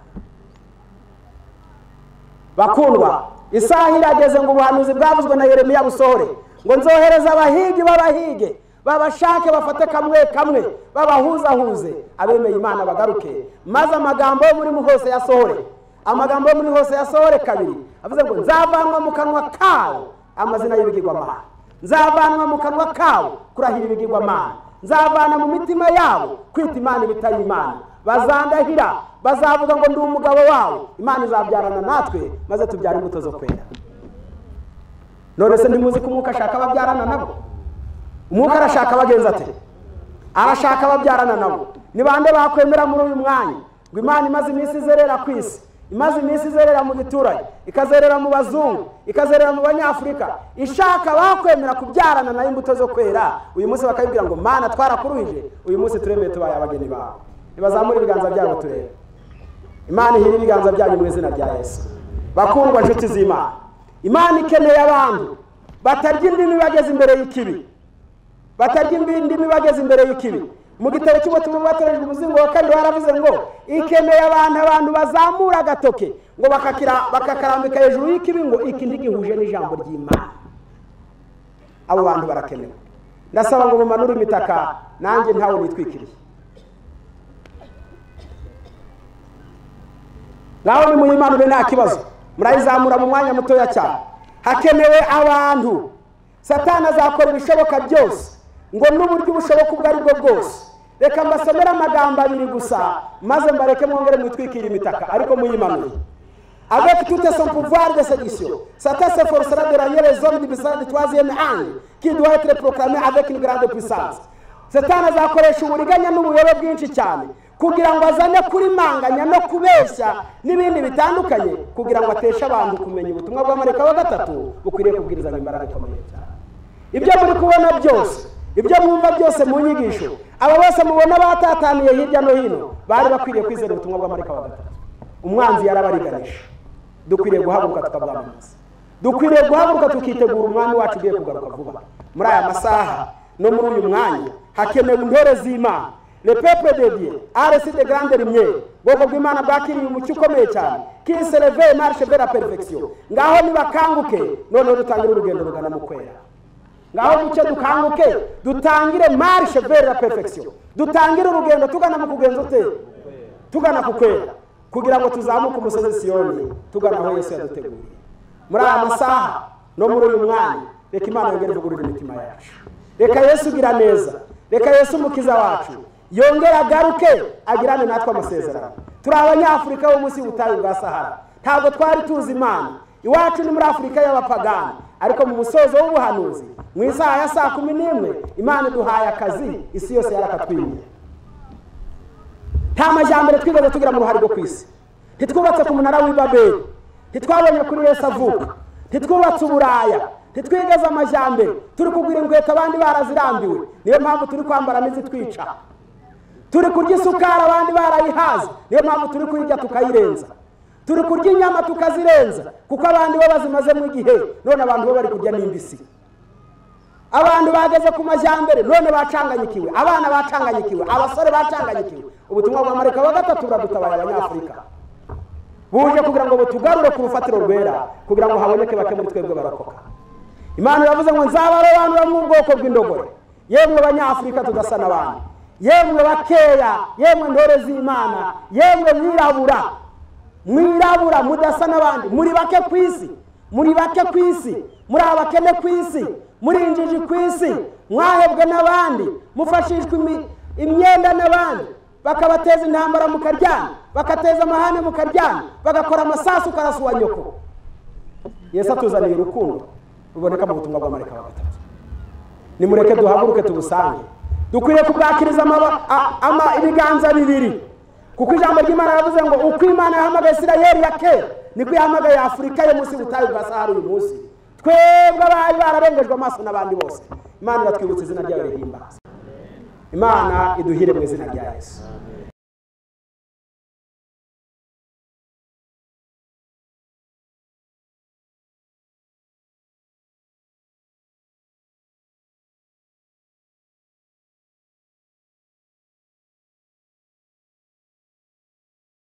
Bakundwa, isaha irageze ngo ubuhanuzi bwavuzwe na Yeremiya busohore, ngo nzohereza abahigi babahige, babashake bafate kamwe kamwe, babahuzahuze, abemeye Imana bagaruke, maze amagambo yo muri hose yasohore. Amagambo yo muri hose yasohore kabiri, avuze ngo nzavanwa mu kanwa kawe amazina y'ibigirwamana, nzavanwa mu kanwa kawe kurahira ibigirwamana, nzavana mu mitima yabo kwita Imana ibitari Imana, bazandahira bazavuga ngo ndi umugabo wawe, Imana izabyarana natwe maze tubyara imbuto zo kwera. None se ntimuzi ko umwuka ashaka ababyarana nabo? Umwuka arashaka abagenza ate? Arashaka ababyarana nabo. Ni bande bakwemera muri uyu mwanya ngo Imana imaze iminsi izerera ku isi, imaze iminsi izerera mu giturage, ikazerera mu bazungu, ikazerera mu banyafurika, ishaka bakwemera kubyarana nayo imbuto zo kwera, uyu munsi bakayibwira ngo Mana twarakuruhije, uyu munsi turemeye tubaye abageni bawe. Nibazamure ibiganza byabo turebe. Imana ihire ibiganza byanyu mu izina rya Yesu. Bakundwa nshuti z'Imana, Imana ikeneye abantu batarya indimi bageze imbere y'ikibi, batarya indimi bageze imbere y'ikibi. Mu gitabo cy'ubutumwa bwatorejwe umuzingo wa 2 haravuze ngo ikeneye abantu bazamura agatoke ngo bakakarambika hejuru y'ikibi, ngo iki ntigihuje n'ijambo ry'Imana. Abo bantu barakenewe. Ndasaba ngo mumanure imitaka, nanjye ntawe nitwikiriye. Naho ni muyimanure nta kibazo, murayizamura mu mwanya mutoya cyane. Hakenewe abantu. Satani azakora ibishoboka byose ngo n'uburyo bushoboka ubwo ari bwo bwose. Reka mbasomere amagambo abiri gusa maze mbareke mwongere mwitwikire imitaka ariko muyimanuye. Avec tout son pouvoir de séduction, Satan s'efforcera de rallier les hommes du message du troisième ange qui doit être proclamé avec une grande puissance. Satani azakoresha uburiganya n'ubuyobe bwinshi cyane kugira ngo azane kuri manganya no kubeshya n'ibindi bitandukanye, kugira ngo ateshe abantu kumenya ubutumwa bwa marayika wa gatatu bukwiriye kubwirizanya imbaraga ikomeye cyane. Ibyo muri kubona byose, ibyo mwumva byose mu nyigisho, aba bose mubona batataniye hirya no hino bari bakwiriye kwizera ubutumwa bwa marayika wa gatatu. Umwanzi yarabariganisha. Dukwiriye guhaguruka tukabwamamaza. Dukwiriye guhaguruka tukitegura umwami wacu ugiye kugaruka vuba. Muri aya masaha no muri uyu mwanya hakenewe intore z'Imana. Le peuple de Dieu a reçu de grandes lumières. Ubwoko bw'Imana bwakiriye umucyo ukomeye cyane. Qui se réveille marche vers la perfection. Ngaho nibakanguke noneho dutangire urugendo rugana mu kwera. Ngaho mucyo dukanguke dutangire marche vers la perfection. Dutangire urugendo tugana mu kugenza ute? Tugana ku kwera, kugira ngo tuzamuke umusozi Siyoni tugana aho Yesu yaduteguriye. Muri aya masaha no muri uyu mwanya, reka Imana yongere ivugurure imitima yacu. Reka Yesu ugira neza, reka Yesu umukiza wacu yongere agaruke agirane natwe amasezerano. Turi abanyafurika bo munsi y'ubutayu bwa Sahara, ntabwo twari tuzi Imana. Iwacu ni muri Afurika y'abapagani, ariko mu musozo w'ubuhanuzi mu isaha ya saa 11 Imana iduhaye akazi, isi yose yarakatwimye. Nta majyambere twigeze tugira mu ruhare rwo ku isi. Ntitwubatse ku munara w'i Babeli, ntitwabonye kuri Yesu avuka, ntitwubatse uburaya, ntitwigeze amajyambere. Turi kugura inkweto abandi barazirambiwe, niyo mpamvu turi kwambara n'izitwica. Turi kurya isukari abandi barayihaze, niyo mpamvu turi kuyirya tukayirenza. Turi kurya inyama tukazirenza, kuko abandi bo bazimazemo igihe, none abantu bo bari kurya n'imbisi. Abantu bageze ku majyambere none bacanganyikiwe, abana bacanganyikiwe, abasore bacanganyikiwe. Ubutumwa bwa marayika wa gatatu buradutabaye abanyafurika, buje kugira ngo butugarure ku rufatiro rwera, kugira ngo haboneke bake muri twebwe barokoka. Imana iravuze ngo nzabarobanura mu bwoko bw'indogore, yemwe abanyafurika tudasa n'abandi, yemwe bakeya, yemwe ntore z'Imana, yemwe mwirabura, mwirabura mudasa n'abandi, muri bake ku isi, muri bake ku isi, muri abakene ku isi, muri injiji ku isi, mwahebwe n'abandi, mufashishwa imyenda n'abandi, bakabateza intambara mukaryana, bakateza amahane mukaryana, bagakora amasasu karasuwa nyoko. Yesu atuzaniye urukundo ruboneka mu butumwa bwa marayika wa gatatu. Nimureke duhaguruke tubusange. Dukwiriye kubwakiriza ibiganza bibiri, kuko ijambo ry'Imana yavuze ngo uko Imana yahamagaye Isirayeli ya kera niko yahamagaye Afurika yo munsi y'ubutayu bwa Sahara uyu munsi. Twebwe abari bararengejwe amaso n'abandi bose, Imana iratwibutsa izina ryayo rihimbaza. Imana iduhire mu izina rya Yesu.